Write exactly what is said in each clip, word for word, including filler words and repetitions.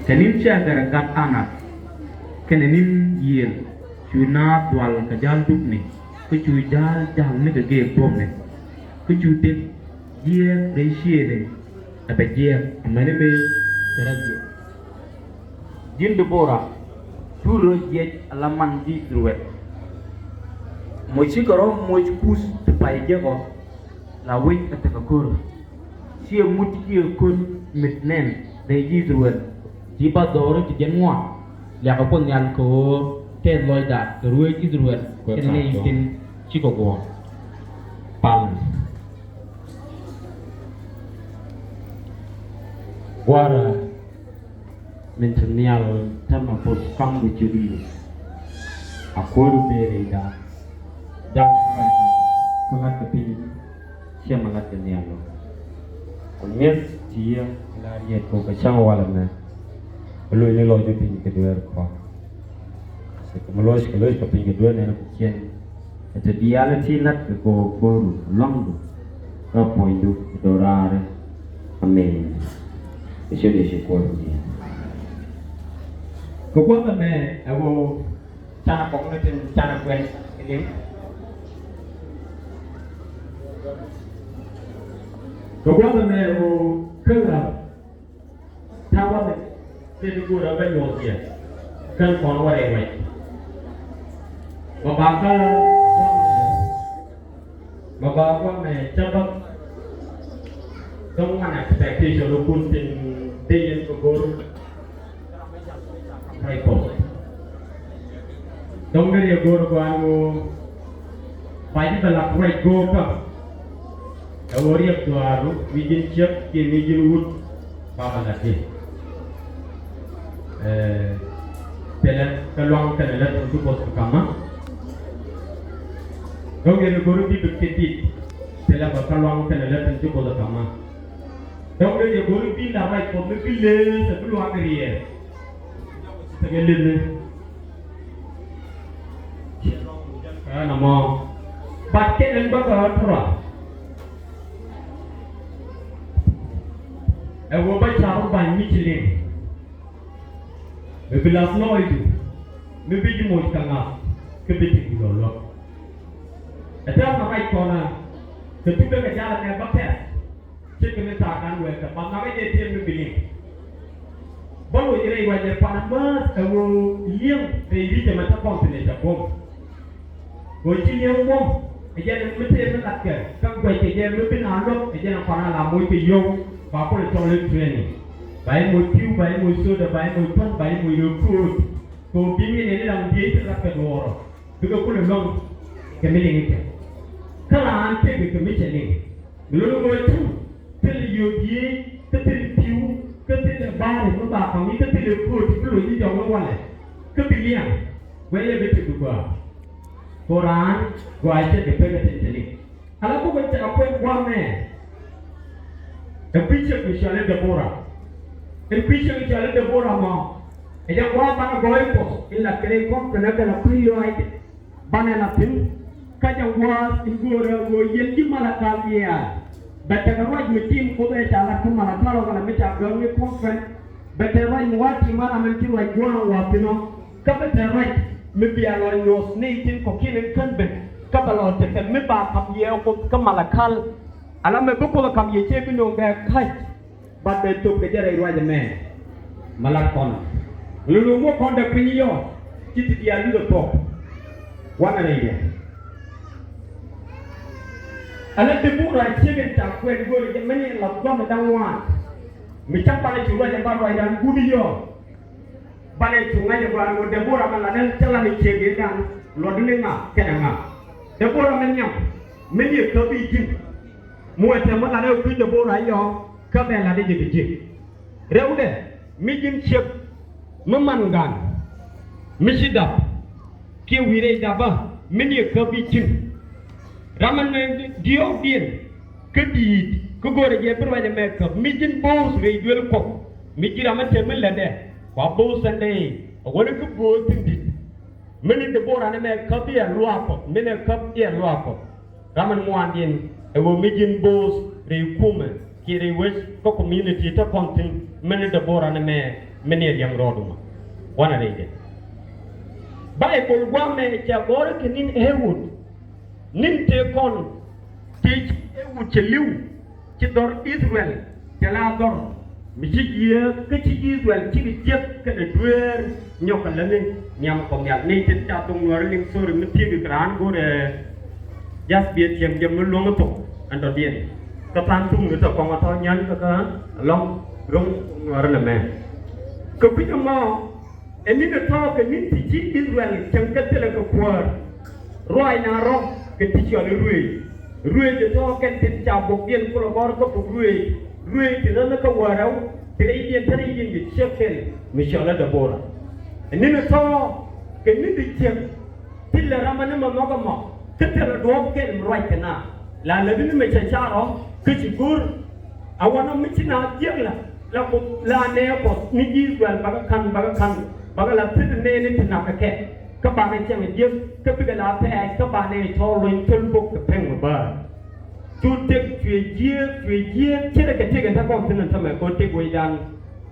Kɛ ni̱n cɛ gɛr gat Anak kɛnɛ ni̱n yiëël, cu naath dual kɛ ja̱l dupni, kä cu ja̱l ja̱l ni kɛ gëëk duɔ̱pni, kä cu dek jiɛɛk rɛy ciëëni ɛ bɛ jiɛɛk amäni mëë cɛ rɔ jiɛɛk. Ji̱n Debora, cu rɔ jiɛc ala man ji̱ Ithɛrɛl. Moc cikɛ rɔ moc Kuth ti pay jek ɔ, la wec ɛ tekɛ ko̱r. Ciɛ mut ciɛ ko̱r mit nɛn rɛy ji̱ Ithɛrɛl. Ci ba dhɔri ti jiɛn ŋuan, liakɛ Kuoth Nhial kɛ ɣöö tɛth lɔcda kɛ ruec Ithɛrɛl kɛnɛ nɛy tin cikɛ guɔ̱ɔ̱r. Pal. Gua̱a̱ra min te nhial tämɛ Kuoth ka̱m kɛ ciöt Yiëë. A Kuäär bee rɛyda. Ja̱ŋ kä lat kɛ piny, ciɛ mi lat kɛ nhial ɔ. Ku mi̱eth ti yɛ la riet kɛ kɛ cäŋ walɛ mɛ. Kɛ lo̱c ni lɔcdu piny kɛ dueer kɔn. Kɛ mi lo̱c kɛ lo̱c kɛ piny kɛ dueer nɛn kɛ ciɛn. Kɛ te diaal ti lat kɛ kɛ Kuäär lɔ̱ŋdu kä puɔ̱nydu kɛ do̱raari. Amen. Kɛ ciöt Yecu Kuäär ni. Kɛ gua̱th ɛmɛ ɛ ɣöö canɛ kɔŋni tin canɛ kuɛn iliŋ. Kɛ gua̱th ɛmɛ ɛ ɣöö kä ɣä ta̱a̱ gua̱th ɛ tëë ti go̱o̱rä bä nyuɔ̱th yɛ kän kɔn wä rɛy wɛc. Bä ba kä Mɛ ba gua̱n mɛ cä bäk. Dɔ̱ŋ ŋuan expectation rɔ kun tin dee yɛn kɛ go̱r. Rɛy kɔn dɔ̱ŋ dee yɛ go̱r gua̱n ɣöö ba ji̱ bɛ lak ruac go̱o̱kä. Ɛ ɣöö riɛk dhuaaru mi ji̱n ciek kiɛ mi ji̱n wut. Baba la ti. Ɛ, pɛlɛ kä luaŋ kɛnɛ lɛ tɔŋ ti Kuɔth kɛ kamä. Dɔ̱ŋ yɛn go̱ri bi bik ti dit. Pɛlɛ bä kä luaŋ kɛnɛ lɛ tɔŋ ti Kuɔth kɛ kamä. Dɔ̱ŋ yɛn go̱ri bi la ruac Kuɔth mi bi lëë sɛ bi luaŋ riɛɛr. Tekɛ lënɛ. Ɛn ɛmɔ. Bat kɛn ɛn bä kɛ ɣä tura. Ɛ wä bä ca̱r ba̱ny mi ci liŋ. Mi bi lath lɔɔcdu mi bi ji̱ moc kɛ ŋa̱th kä bi ti gul ɔ luäk. Ɛ tɛ̈r na rac kɔnä kɛ thukdɛ kɛ ja̱l ɛmɛ bä pɛ̈th. Ce̱tkɛ mi thaak kan wɛɛkɛ ba ŋa̱k ɛ jɛ tiɛɛl mi bi liŋ. Bä loc rɛy ruacɛ pan amäth ɛ ɣöö li̱eŋ rɛy ri̱c ɛmɛ te kɔn thi̱n ɛ ca buɔ̱m. Kɛ ɣöö ci li̱eŋ buɔ̱m ɛ jɛn mi tëë mi latkɛ kä guɛckɛ jɛ mi bi naath luäk ɛ jɛn ɛ kɔn a la moc kɛ yio̱w ba kulɛ tɔl i̱ training. Ba i̱ moc pi̱w, ba i̱ moc soda, ba i̱ moc tuɔ̱n, ba i̱ moc röök kööt. Kɛ ɣöö bi mi nɛn i̱ ram diee i̱ ti latkɛ duɔɔrɔ bikɛ kulɛ luäŋ kɛ mi liŋ i̱ kɛ. Kä raan tëëkɛ kɛ mi cɛ liŋ. Mi lo̱n ɣöö cu thilɛ yio̱o̱k yiëë kä thilɛ pi̱w kä thilɛ ba̱a̱ri mi ba ka̱m i̱ kä thilɛ kööt ti bi lo̱c i̱ jɔk ni walɛ. Kä bi liaŋ guɛc yɛ bi ti bi gɔaa. Ko raan gɔaa cɛ kɛ pekɛ tin te liŋ. Ala bukɛ cɛ kɛ kuɛn gua̱a̱mɛ. Ɛ kui̱ ciek mi cɔal i̱ Debora. Ɛ kui̱ ciek mi cɔal i̱ Debora mɔ. Ɛ jɛ gua̱a̱m banɛ gɔɔy Kuɔth in la kɛnɛ kɔn kɛnɛ kɛnɛ kui̱ lɔaac. Banɛ la thi̱n kä jɛ gua̱a̱th in göörä ɣöö yɛn ji̱ Malakal diaal. Bɛ tekɛ ruac mi tim Kuoth ɛ ca lat kä Malakal ɔ kɛnɛ mi ca gäŋ ni conference. Bɛ tekɛ ruac mi wa tim a ram in ci ruac gua̱a̱th wa thi̱n ɔ. Kä bɛ tekɛ ruac mi bia lɔ nyuɔ̱th ni tin kɔ̱kiɛn in kän ben. Kä bɛ lɔ tekɛ mi ba ka̱m yɛ Kuoth kä Malakal. Ala mɛ bi Kuoth ɛ ka̱m yɛ cɛ bi nööŋ bɛ ka̱c. Bat bɛ thop kɛ jɛ rɛy ruac ɛmɛ. Mɛ lat kɔn. Lulu muɔ kɔn dɛ piny yɔ. Ci ti diaal luth ɛ thuɔk. Wanɛ rɛy diaal. Ala Debora ciek in ca kuɛn go̱o̱ri jɛ mɛn in la guam in da̱ŋ ŋuan. Mi cam banɛ cu ruac in ba ruacdan guut yɔ. Banɛ cu ŋa̱c ɛ gɔaa ni ɣöö Debora mɛ latdɛ cä lat ni ciek in da̱ŋ luɔtdɛ ni ŋa kɛnɛ ŋa. Debora mɛ nhiam mi ni ɛ käp i̱ ji̱n. Mi wee tɛm mi latdɛ ɛ kui̱ Debora i̱ yɔ kä bɛ latdɛ jɛ kɛ ji̱. Rɛwdɛ mi ji̱n ciek mi man gan mi ci dap kiɛ wi̱i̱ rɛy dapä mi ni ɛ käp i̱ ji̱n. Ram ɛn diɔ̱ɔ̱kdiɛn kä di̱i̱t kä go̱o̱rɛ jɛ bi ruac ɛmɛ käp mi ji̱n bo̱o̱th rɛy duel Kuɔth mi ji̱ ram ɛ tɛm mi lätdɛ kua bo̱o̱th ɛn dee ɛ wälɛ kä bo̱o̱th thi̱n di̱t. Mi ni Debora ni mɛ käp i̱ ɛ luaak Kuɔth mi ni käp i̱ ɛ luaak Kuɔth. Ram ɛn ŋuandiɛn ɛ ɣöö mi ji̱n bo̱o̱th rɛy kumɛ kiɛ rɛy wec kä community te kɔn thi̱n mi ni Debora ni mɛ Mi ni riɛm rɔɔdu mɔ wanɛ rɛydɛ. Baibol guamɛ cɛ gɔ̱rä kɛ ni̱n Ehud, ni̱n tëë kɔn tëë ci Ehud cɛ li̱w, ci dhɔr Ithɛrɛl cɛ la dhɔr, mi ci jiääk kä ci Ithɛrɛl cikɛ jiäk kɛnɛ dueer nyɔk kɛ lätni nhiam Kuɔth Nhial. Ni tin ca thok Nuäärä liŋ, sorry, mi thiek kɛ raan go̱rɛ, just biɛ thiɛm jɛ mi luäŋ thok ɛn dɔ̱diɛn. Kä than thuŋni tɔ kɔŋ a tɔ nyan kä kä alɔŋ ro̱ŋ Nuäärä nɛmɛ. Kɛ kui̱c ɛmɔ, ɛ ni̱n ɛ tɔ̱ kɛ ni̱n ti ci Ithɛrɛl cäŋ kɛ thilɛ kɛ kuäär. Ruac na rɔ kɛ ti cɔl i̱ ruëëc. Ruëëc ɛ tɔ̱ kɛn tin ca bokdiɛn kulɛ gɔ̱r kä bok ruëëc. Ruëëc ti räth kä wäl rɛw ti rɛydiɛn te rɛydiɛn kɛ ciek kɛl mi cɔl i̱ Debora. Ɛ ni̱n ɛ tɔ̱ kɛ ni̱n ti ciek thilɛ ram ɛn ɛmɛ nhɔk ɛmɔ kä thilɛ duɔ̱ɔ̱p kɛl mi ruac kɛ naath. La lätni mɛ cɛ car ɔ kä ci go̱r. A wanɔ mi ci naath jiäk la la Kuoth la nɛɛ Kuɔth ni ji̱ Ithɛrɛl bakɛ ka̱n, bakɛ ka̱n, bakɛ la thil nɛɛni ti nak kɛ kɛ. Kä banɛ cɛŋ jiäk kä bikɛ la pɛɛc kä banɛ cɔɔl luɔ̱ny thöl bok kɛ pɛŋ mi bäär. Cu tëk cuɛ jiääk, cuɛ jiääk, ce̱tkɛ tëk ɛn te kɔn thi̱n ɛn tämɛ kɛ ɣöö tëk wecdan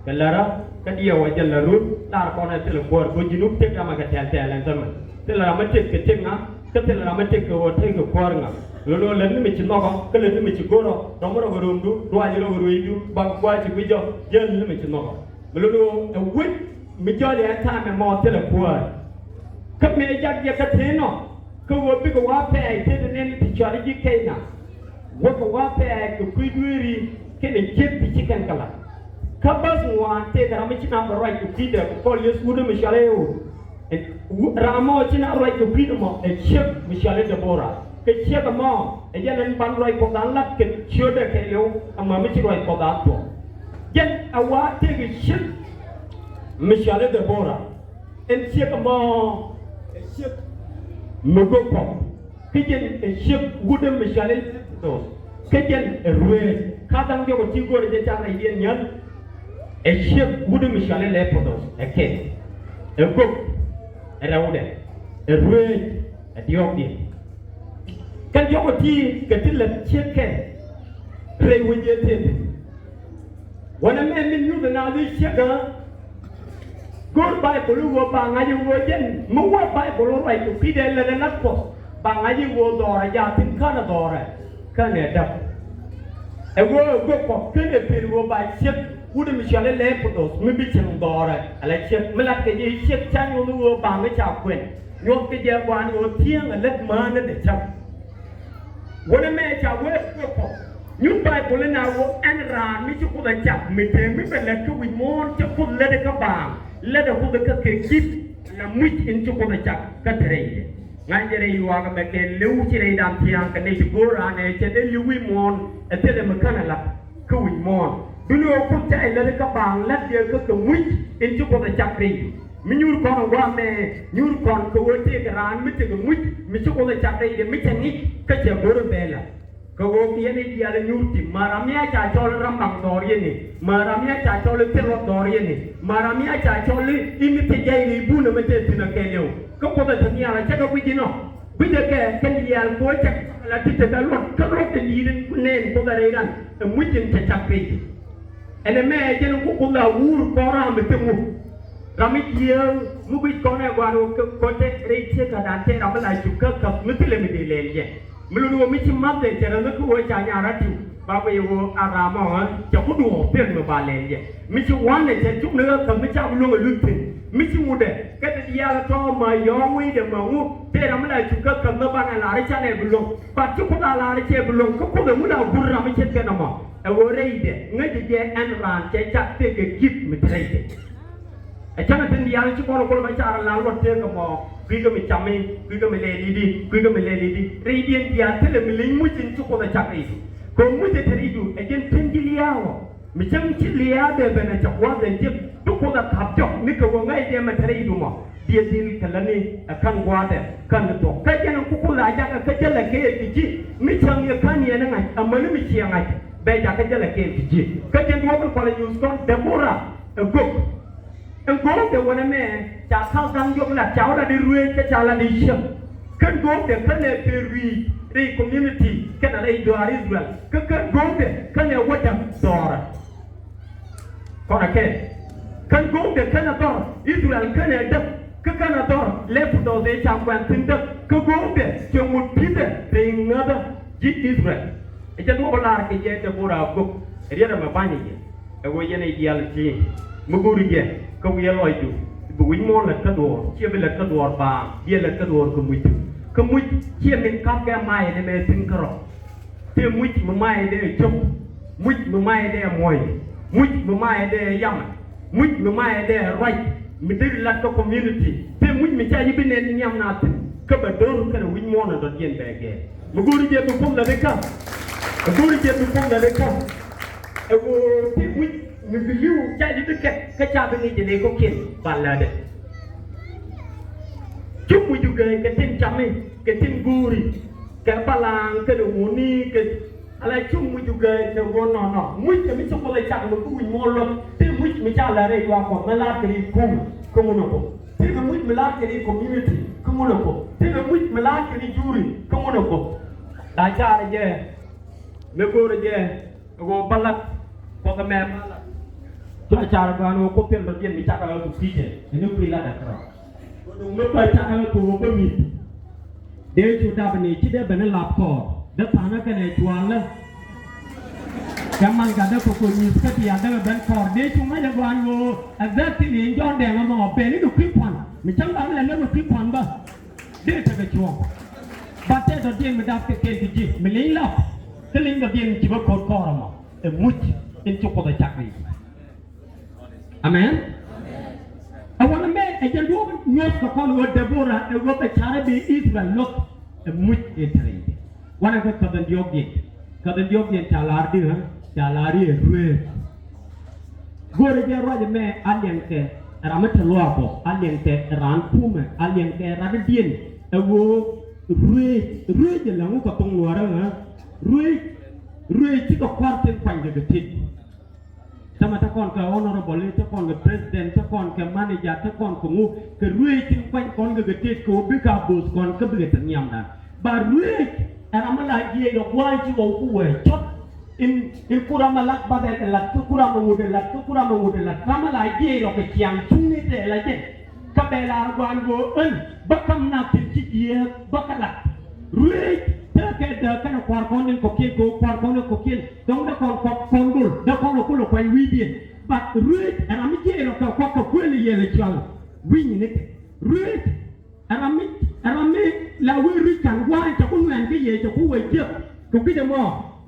kɛ lärä kä diɛw ɛ jɛn lɛ rut lar kɔn ɛ thilɛ kuäär kɛ ɣöö ji̱n wä tëk ram ɛ kɛ tɛl tɛl ɛn tämɛ. Thilɛ ram ɛ tëk kɛ tëk ŋa, kä thilɛ ram ɛ tëk kɛ ɣöö tëk kɛ kuäär ŋa. Lo̱n ɣöö lätni mi ci nhɔkɔ kä lätni mi ci go̱rɔ, rɔm rɔ kɛ römdu, ruac rɔ kɛ ruecdu, bak gua̱a̱c ci gui̱c jɔ, jɛn lätni mi ci nhɔkɔ. Mi lo̱n ɣöö ɛ wec mi jɔl yɛ ta̱a̱ mɛ mɔ thilɛ kuäär. Kä mëë jak yɛ kä tëë nɔ kä ɣöö bikɛ wa pɛɛc tëë ti nɛn ti cɔal i̱ ji̱ Kenya. Wäkɛ wa pɛɛc kɛ kui̱ dueeri kɛnɛ ciek ti ci kɛn kɛ la̱t. Kä bäth ŋuan tëëkɛ ram mi ci nam bɛ ruac kɛ kui̱dɛ kɛ Paul Yecu wut mi cɔal i̱ ɣöö ram mɔ ci nam ruac kɛ kui̱dɛ mɔ ɛ ciek mi cɔal i̱ Debora. Kɛ ciek ɛmɔ ɛ jɛn ɛn ban ruac Kuɔth an la̱t kɛ ciötdɛ kɛɛliw ɛmɔ mi ci ruac Kuɔth an thuɔ̱k. Jɛn ɛ wa tëëkɛ ciek mi cɔal i̱ Debora. Ɛn ciek ɛmɔ ɛ ciek mi gök kɔk. Kä jɛn ɛ ciek wut mi cɔal i̱ Lepidoth. Kä jɛn ɛ ruëëc. Ka dhaŋ diɔk ɛ ti go̱o̱rɛ jɛ ca rɛydiɛn nyäl. Ɛ ciek wut mi cɔal i̱ Lepidoth ɛ kɛn. Ɛ gök ɛ rɛwdɛ. Ɛ ruëëc ɛ diɔ̱ɔ̱kdiɛn. Kɛn diɔk ɛ ti kɛ ti lät ciek kɛn rɛy wec yɛ tëë thi̱n. Wanɛ mɛ min nyuth ɛ naath i̱ ciek ɛ go̱o̱r Baibol i̱ ɣöö ba ŋa̱c i̱ ɣöö jɛn mi wä Baibol i̱ ruac kɛ kui̱dɛ lät ɛ la̱t Kuɔth ba ŋa̱c i̱ ɣöö dhɔrɛ jaathin känɛ dhɔrɛ känɛ däk. Ɛ ɣöö ɛ guäk kɔk känɛ pil ɣöö ba ciek wut mi cɔal i̱ Lepidoth mi bi cieŋ dhɔrɛ ala ciek mi latkɛ jɛ i̱ ciek ca nyuɔth i̱ ɣöö ba ŋäc ca kuɛn nyuɔthkɛ jɛ gua̱a̱n ɣöö thieŋ ɛ lät määnä dee cäŋ. Wänɛ mɛ ca wee kuɛ kɔ nyuth Baibol ina wä ɛn raan mi ci Kuoth a cak mi tëë mi bɛ lät kä wi̱c muɔ̱ɔ̱n cɛ Kuoth lät kä baaŋ lät ɛ Kuoth kä kɛ gift la muc in ci Kuoth a cak kä te rɛy jɛ. Ŋa̱c jɛ rɛy yuakä bɛ kɛ lëw ci rɛydan thia̱a̱ŋ kɛ nɛy ti go̱o̱r raan ɛ cɛ dee li̱w wi̱c muɔ̱ɔ̱n ɛ thilɛ mi känɛ la̱t kä wi̱c muɔ̱ɔ̱n. Duni ɣöö Kuoth ca ilät kä baaŋ la̱t jɛ kä kɛ muc in ci Kuoth a cak rɛy jɛ. Mi nyuur kɔn ɛ gua̱a̱mɛ nyuur kɔn kɛ ɣöö tëëkɛ raan mi tekɛ muc mi ci Kuoth ɛ cak rɛydɛ mi cɛ ŋic kä cɛ go̱r ɛ bɛɛlä. Kɛ ɣöö yɛn i̱ diaal ɛ nyuur ti ma ram mi a ca cɔl ram baŋ dhɔr yɛn i̱ ma ram mi a ca cɔl i̱ thil rɔ dhɔr yɛn i̱ ma ram mi a ca cɔl i̱ mi thil jay ri bun ɛmɛ tëë thi̱n ɛ kɛɛliw. Kä Kuoth ɛ te nhial ɛ cɛ kɛ guic inɔ guic ɛ kɛ kɛn diaal kɛ ɣöö cɛ la ti tekɛ luɔt kä luɔt ti di̱i̱t in nɛɛn Kuoth ɛ rɛy ran ɛ muc in cɛ cak rɛydɛ. Ɛn ɛmɛ jɛn in ku Kuoth la wur kɔn ram mi thil ŋu. Ram mi jiääk mi guic kɔn ɛ gua̱a̱r ɣöö kɛ kɔc tɛ rɛy ciek kä da̱a̱n tɛ ram mi la cuk kä käp mi thilɛ mi dee lɛl jɛ. Mi luni ɣöö mi ci math ɛ cɛ rɛl mi ki ɣöö ca nyaar a ti̱w ba guic ɣöö a ram ɔ cɛ ku duɔɔk thil mi ba lɛl jɛ. Mi ci wa̱n ɛ cɛ cuk ni ɣä käp mi ca bi luäŋ ɛ luth thi̱n. Mi ci ŋut ɛ kɛ ti diaal ɛ tɔ̱ ma yɔ̱ɔ̱ŋ wi̱i̱dɛ ma ŋu tëë ram mi la cuk kä käp mi banɛ la̱r i̱ canɛ bi luäŋ. Bat ci Kuoth a la̱r i̱ cɛ bi luäŋ kä Kuoth ɛ ŋu la gur ram mi ce̱tkɛ nɔmɔ. Ɛ ɣöö rɛydɛ ŋäcɛ jɛ ɛn raan cɛ cak tëëkɛ gift mi te rɛydɛ. Ɛ cäŋ ɛ thi̱n diaal ci kɔn ɛ kol bä car ɛ la luɔt tëëkɛ mɔ kui̱ kɛ mi cami kui̱ kɛ mi lɛl i̱di kui̱ kɛ mi lɛl i̱di. Rɛydiɛn diaal thilɛ mi leny muc in ci Kuoth ɛ cak rɛydu. Kɛ ɣöö muc ɛ te rɛydu ɛ jɛn thi̱n ji̱ lia̱a̱ ɔ mi cäŋ ci lia̱a̱ bɛ ben ɛ cɛ gua̱th ɛ ji̱ bi Kuoth ɛ ka̱p jɔk mi kɛ ɣöö ŋäcɛ jɛ mɛ te rɛydu mɔ. Diɛ dhil kɛ lätni ɛ kän gua̱a̱thdɛ kän ni thuɔ̱k kä jɛn in ku Kuoth la jakä kä jälɛ kɛɛl kɛ ji̱ mi cäŋ yɛ kän yɛn ɛ ŋa̱c amäni mi ciɛ ŋa̱c bɛ jakä jälɛ kɛɛl kɛ ji̱. Kä jɛn duɔ̱ɔ̱p in kualɛ nyuuth kɔn Debora ɛ gök. Ɛn go̱o̱kdɛ wänɛ mɛ ca ka̱l da̱ŋ diɔ̱k lat ca wä lat i̱ ruëëc kä ca lat i̱ ciek. Kän go̱o̱kdɛ känɛ pën rui̱c rɛy community kɛnɛ rɛy dɔaar Israel kä kän go̱o̱kdɛ känɛ wädäk dhɔrɛ. Kɔnɛ kɛ Kän go̱o̱kdɛ känɛ dhɔr Israel känɛ däk, kä känɛ dhɔr Lepidoth ëë ca kuɛn thi̱n däk, kä go̱o̱kdɛ cɛ ŋut pi̱thɛ rɛy ŋäthä ji̱ Israel. Ɛ jɛn duɔ̱ɔ̱p lar kɛ jɛ Debora gök, riet ɛmɛ ba̱ny jɛ. Ɛ ɣöö yɛn ɛ diaal ti mi go̱o̱ri jɛ kä wi̱i̱ lɔcdu, bi wi̱c muɔ̱ɔ̱n lät kä duɔ̱ɔ̱r, ciɛ bi lät kä duɔ̱ɔ̱r baaŋ, bi ɛ lät kä duɔ̱ɔ̱r kɛ mucdu. Kä muc ciɛ min ka̱pkɛ maayɛ ni mɛ thi̱n kärɔ̱. Tëë muc mi maayɛ dee cop, muc mi maayɛ dee muɔ̱ɔ̱ny, muc mi maayɛ dee yamɛ, muc mi maayɛ dee ruac, mi deri lat kä community. Tëë muc mi ca ji̱ bi nɛn nhiam na thi̱n, kä bɛ do̱r kɛnɛ wi̱c muɔ̱ɔ̱n ɛ dɔ̱diɛn bɛ gɛɛr. Mi go̱o̱ri jɛ bi puɔ̱th lät ikä, mi go̱o̱ri jɛ bi puɔ̱th lät ikä. Ɛ ɣöö tëë muc mi bi li̱w ca ji̱ bi kɛt, kä ca bi ŋi̱c jɛ ni kɔ̱kiɛn ba lätdɛ. Cuk muc ju gɛɛc kɛ tin cami, kɛ tin go̱o̱ri, kɛ balaŋ, kɛ dee ŋuni, kɛ ala cum muc ju gɛɛc kɛ ɣöö nɔnɔ. Muc kɛ mi ci Kuoth ɛ cak mi bi wi̱c muɔ̱ɔ̱n luɔ̱k, tëë muc mi ca la̱r rɛy juak Kuɔth, mi la̱r kɛ ri kum, kä ŋun ɛ Kuoth. Tëë kɛ muc mi la̱r kɛ ri community, kä ŋun ɛ Kuoth. Tëë kɛ muc mi la̱r kɛ ri juri, kä ŋun ɛ Kuoth. La carɛ jɛ mi go̱o̱rɛ jɛ ɛ ɣöö bä lat Kuɔth ɛmɛ bä lat. Cua car gɔaa ni ɣöö Kuoth thil dɔ̱diɛn mi cakɛ ɣä kɛ kui̱cɛ, ɛn ni kui̱ lat ɛ kärɔ̱. Duŋ mi bä cakɛ ɣä kɛ ɣöö bä mi̱th. Dee cu dap ni ci dee ben i̱ lap kɔɔr, dee tha̱a̱ŋä kɛnɛ cualä. Kɛ malkä dee kɛ kɔ nyi̱th kä diaal dee ben kɔɔr. Dee cu ŋa̱c ɛ gɔaa ni ɣöö ɛ dhɛk tin in jɔ̱ɔ̱n dɛŋ ɛmɔ ben i̱ kɛ kui̱ kua̱n. Mi cäŋ ba mi lɛ lär kɛ kui̱ kua̱n bä. Dee tekɛ cuɔ̱ɔ̱ŋ. Ba tɛth dɔ̱diɛn mi dap kɛ kɛɛl kɛ ji̱ mi leny lap. Kä leny dɔ̱diɛn ci bä ko̱r kɔɔr ɛmɔ. Ɛ muc in ci Kuoth ɛ cak ni. Amen. Ɛ wanɛ mɛ ɛ jɛn duɔ̱ɔ̱p nyuɔ̱th kɛ kɔn ɣöö Debora ɛ ɣöö bɛ carɛ bi Israel luɔth. Ɛ muc in te rɛydɛ. Wanɛ kɛ käth in diɔ̱ɔ̱kdiɛn. Käth in diɔ̱ɔ̱kdiɛn ca lar di ɣä, ca lar i̱ ɛ ruëëc. Go̱o̱rɛ jɛ ruac ɛmɛ a liɛŋkɛ ram mi te luaak bä, a liɛŋkɛ raan kumɛ, a liɛŋkɛ radidiɛn. Ɛ ɣöö ruëëc, ruëëc ɛ läŋu kɛ thoŋ Nuäärä ɣä. Ruëëc, ruëëc cikɛ kua̱r tin kuanykɛ kɛ tet. Täämɛ te kɔn kɛ honorable, te kɔn kɛ president, te kɔn kɛ manager, te kɔn kɛ ŋu, kɛ ruëëc tin kuany kɔn kɛ kɛ tet kɛ ɣöö bikɛ a bo̱o̱th kɔn kä bikɛ te nhiamdan. Ba ruëëc ɛ ram mi la jiɛc rɔ gua̱a̱c ci ɣɔw ku wee cɔt. In, in ku ram mi lat bath ɛ lat, kä ku ram mi ŋut ɛ lat, kä ku ram mi ŋut ɛ lat. Ram mi la jiɛc rɔ kɛ ciaŋ cuŋni tɛɛl a jɛn. Kä bɛ lar gua̱a̱n ɣöö ɣän bä ka̱m na thi̱n ci jiääk bä kä lat. Ruëëc tekɛ dääk kɛnɛ kua̱r kɔn in kɔ̱kiɛn kɛ ɣöö kua̱r kɔn in kɔ̱kiɛn. Dɔ̱ŋ dee kɔn kuɔk kɔn dol, dee kɔn ɛ kulɛ kuany wi̱i̱diɛn. But ruëëc ɛ ram mi jiɛc rɔ kɛ kuak kɛ kuël yɛl ɛ cɔal wi̱ny ni kɛ. Ruëëc ɛ ram mi, ɛ ram mi la wee ruëëc ka̱n gua̱a̱n cɛ ku nuɛɛn kä yɛ cɛ ku wee jiäk. Kɛ kui̱c ɛmɔ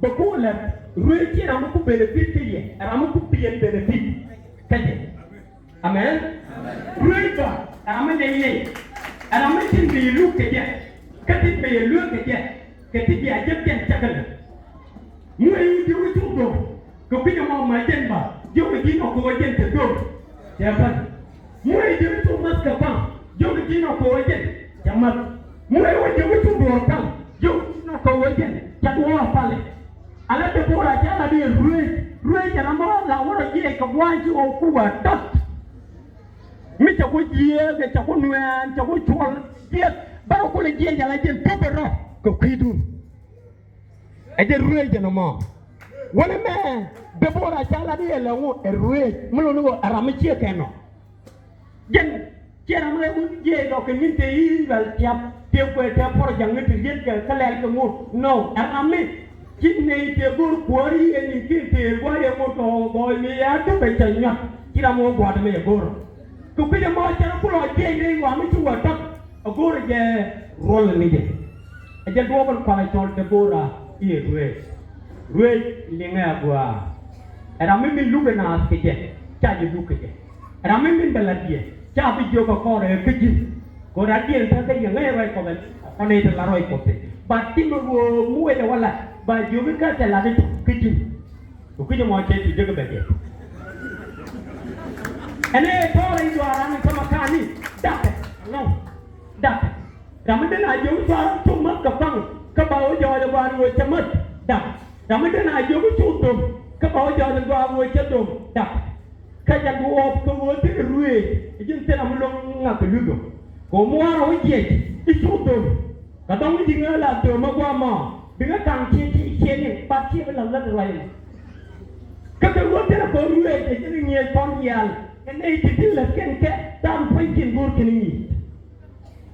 bɛ ku lɛ ruëëc ci ram mi ku benefit kä yɛ, ɛ ram mi ku piɛn benefit kä yɛ. Amen. Ruëëc bä ɛ ram mi nɛy nɛy, ɛ ram mi tin bi yɛ luk kɛ jɛ, kä tin bi yɛ luek kɛ jɛ, kɛ ti bia jek jɛn cakɛ lɛ. Muëë jiök i̱ cuk dom kɛ kui̱c ɛmɔ ma jɛn ba jiök i̱ ji̱n ɔ kɛ ɣöö jɛn cɛ dom cɛ bän. Muëë jiök i̱ cuk math kɛ kɔaŋ jiök i̱ ji̱n ɔ kɛ ɣöö jɛn cɛ math. Muëë wä jiök i̱ cuk duɔɔr pal jiök i̱ ji̱n ɔ kɛ ɣöö jɛn cɛ duɔɔr palɛ. Ala Debora cɛ la di ruëëc, ruëëc ɛ ram ɔ la wä rɔ jiɛc kɛ gua̱a̱c ci ɣɔw ku wä tɔt. Mi cɛ ku jiɛɛk, cɛ ku nuɛɛn, cɛ ku cuɔl jiɛth, bärɛ kulɛ jiɛc ala jɛn pöpɛ rɔ kɛ kui̱dun. Ɛ jɛ ruëëc jɛ nɔmɔ. Wänɛ mɛ Debora ca lat i̱ ɛlɛ ŋu ɛ ruëëc mi luni ɣöö ɛ ram mi ciɛ kɛn nɔ. Jɛn ciɛ ram rɛ wun jiɛc lɔ kɛ min te Israel tiap te kuɛ te pɔr jaŋ ni te riet kɛ kä lɛl kɛ ŋu. No, ɛ ram mi ci nɛy te go̱r kuäär i̱ ɛn in kin te gua̱a̱r yɛ ŋu tɔ̱ gɔɔy mi ya dupɛ cɛ nyuak ci ram wä gua̱a̱r mi yɛ go̱r. Kɛ kui̱c ɛmɔ cɛ rɔ kulɔ jiɛc rɛy ɣɔaa mi ci wä tɔt. A go̱o̱rɛ jɛ ruɔl ni jɛ. Ɛ jɛ duɔ̱ɔ̱p in kualɛ cɔl Debora i̱ ɛ ruëëc. Ruëëc liŋɛ a gua̱a̱. Ɛ ram mi min luk ɛ naath kɛ jɛ ca jɛ luk kɛ jɛ. Ɛ ram mi min bɛ lat yɛ ca bi jiök ɛ kɔrɛ kä ji̱. Kɛ ɣöö radiɛn te kä yɛ ŋäc ruac Kuɔth ɛ kɔn i̱ te la ruac Kuɔth thi̱n. Ba tim ɛ ɣöö mi wecɛ wä lat ba jiök i̱ kä cɛ lat i̱ kä ji̱. Kɛ kui̱c ɛmɔ cɛ cu jek bɛ jɛ. Ɛn ɛ tɔɔrɛ i̱ juaaran in tämɛ ka̱n i̱ dakɛ. Ɛnɔ dakɛ. Ram mi den a jiök i̱ cua cu mäth kɛ paŋ kä ba wä jɔɔc ɛ gua̱a̱r wee cɛ mäth. Dakɛ. Ram mi den a jiök i̱ cu dhom kä ba wä jɔɔc ɛ gua̱a̱r wee cɛ dhom. Dakɛ. Kä jɛ duɔɔp kɛ ɣöö thilɛ ruëëc ɛ ji̱n thilɛ mi lo̱ŋ ŋa̱th kɛ luth ɔ. Kɛ ɣöö mi warɛ wä jiɛc i̱ cu dhom. Kɛ dɔ̱ŋ i̱ di̱ŋɛ la dhom ɛ gua̱a̱ mɔ biŋɛ ka̱ŋ cië cië cië ni bat cië bi la̱th lät ruac ɛmɔ. Kä kɛ ɣöö thilɛ kɔn ruëëc ɛ ji̱n ŋi̱eec kɔn diaal. Kɛ nɛy ti ti lät kɛn kɛ, ta̱a̱ bi puɔ̱nykiɛn go̱o̱r kɛn i̱ nyic.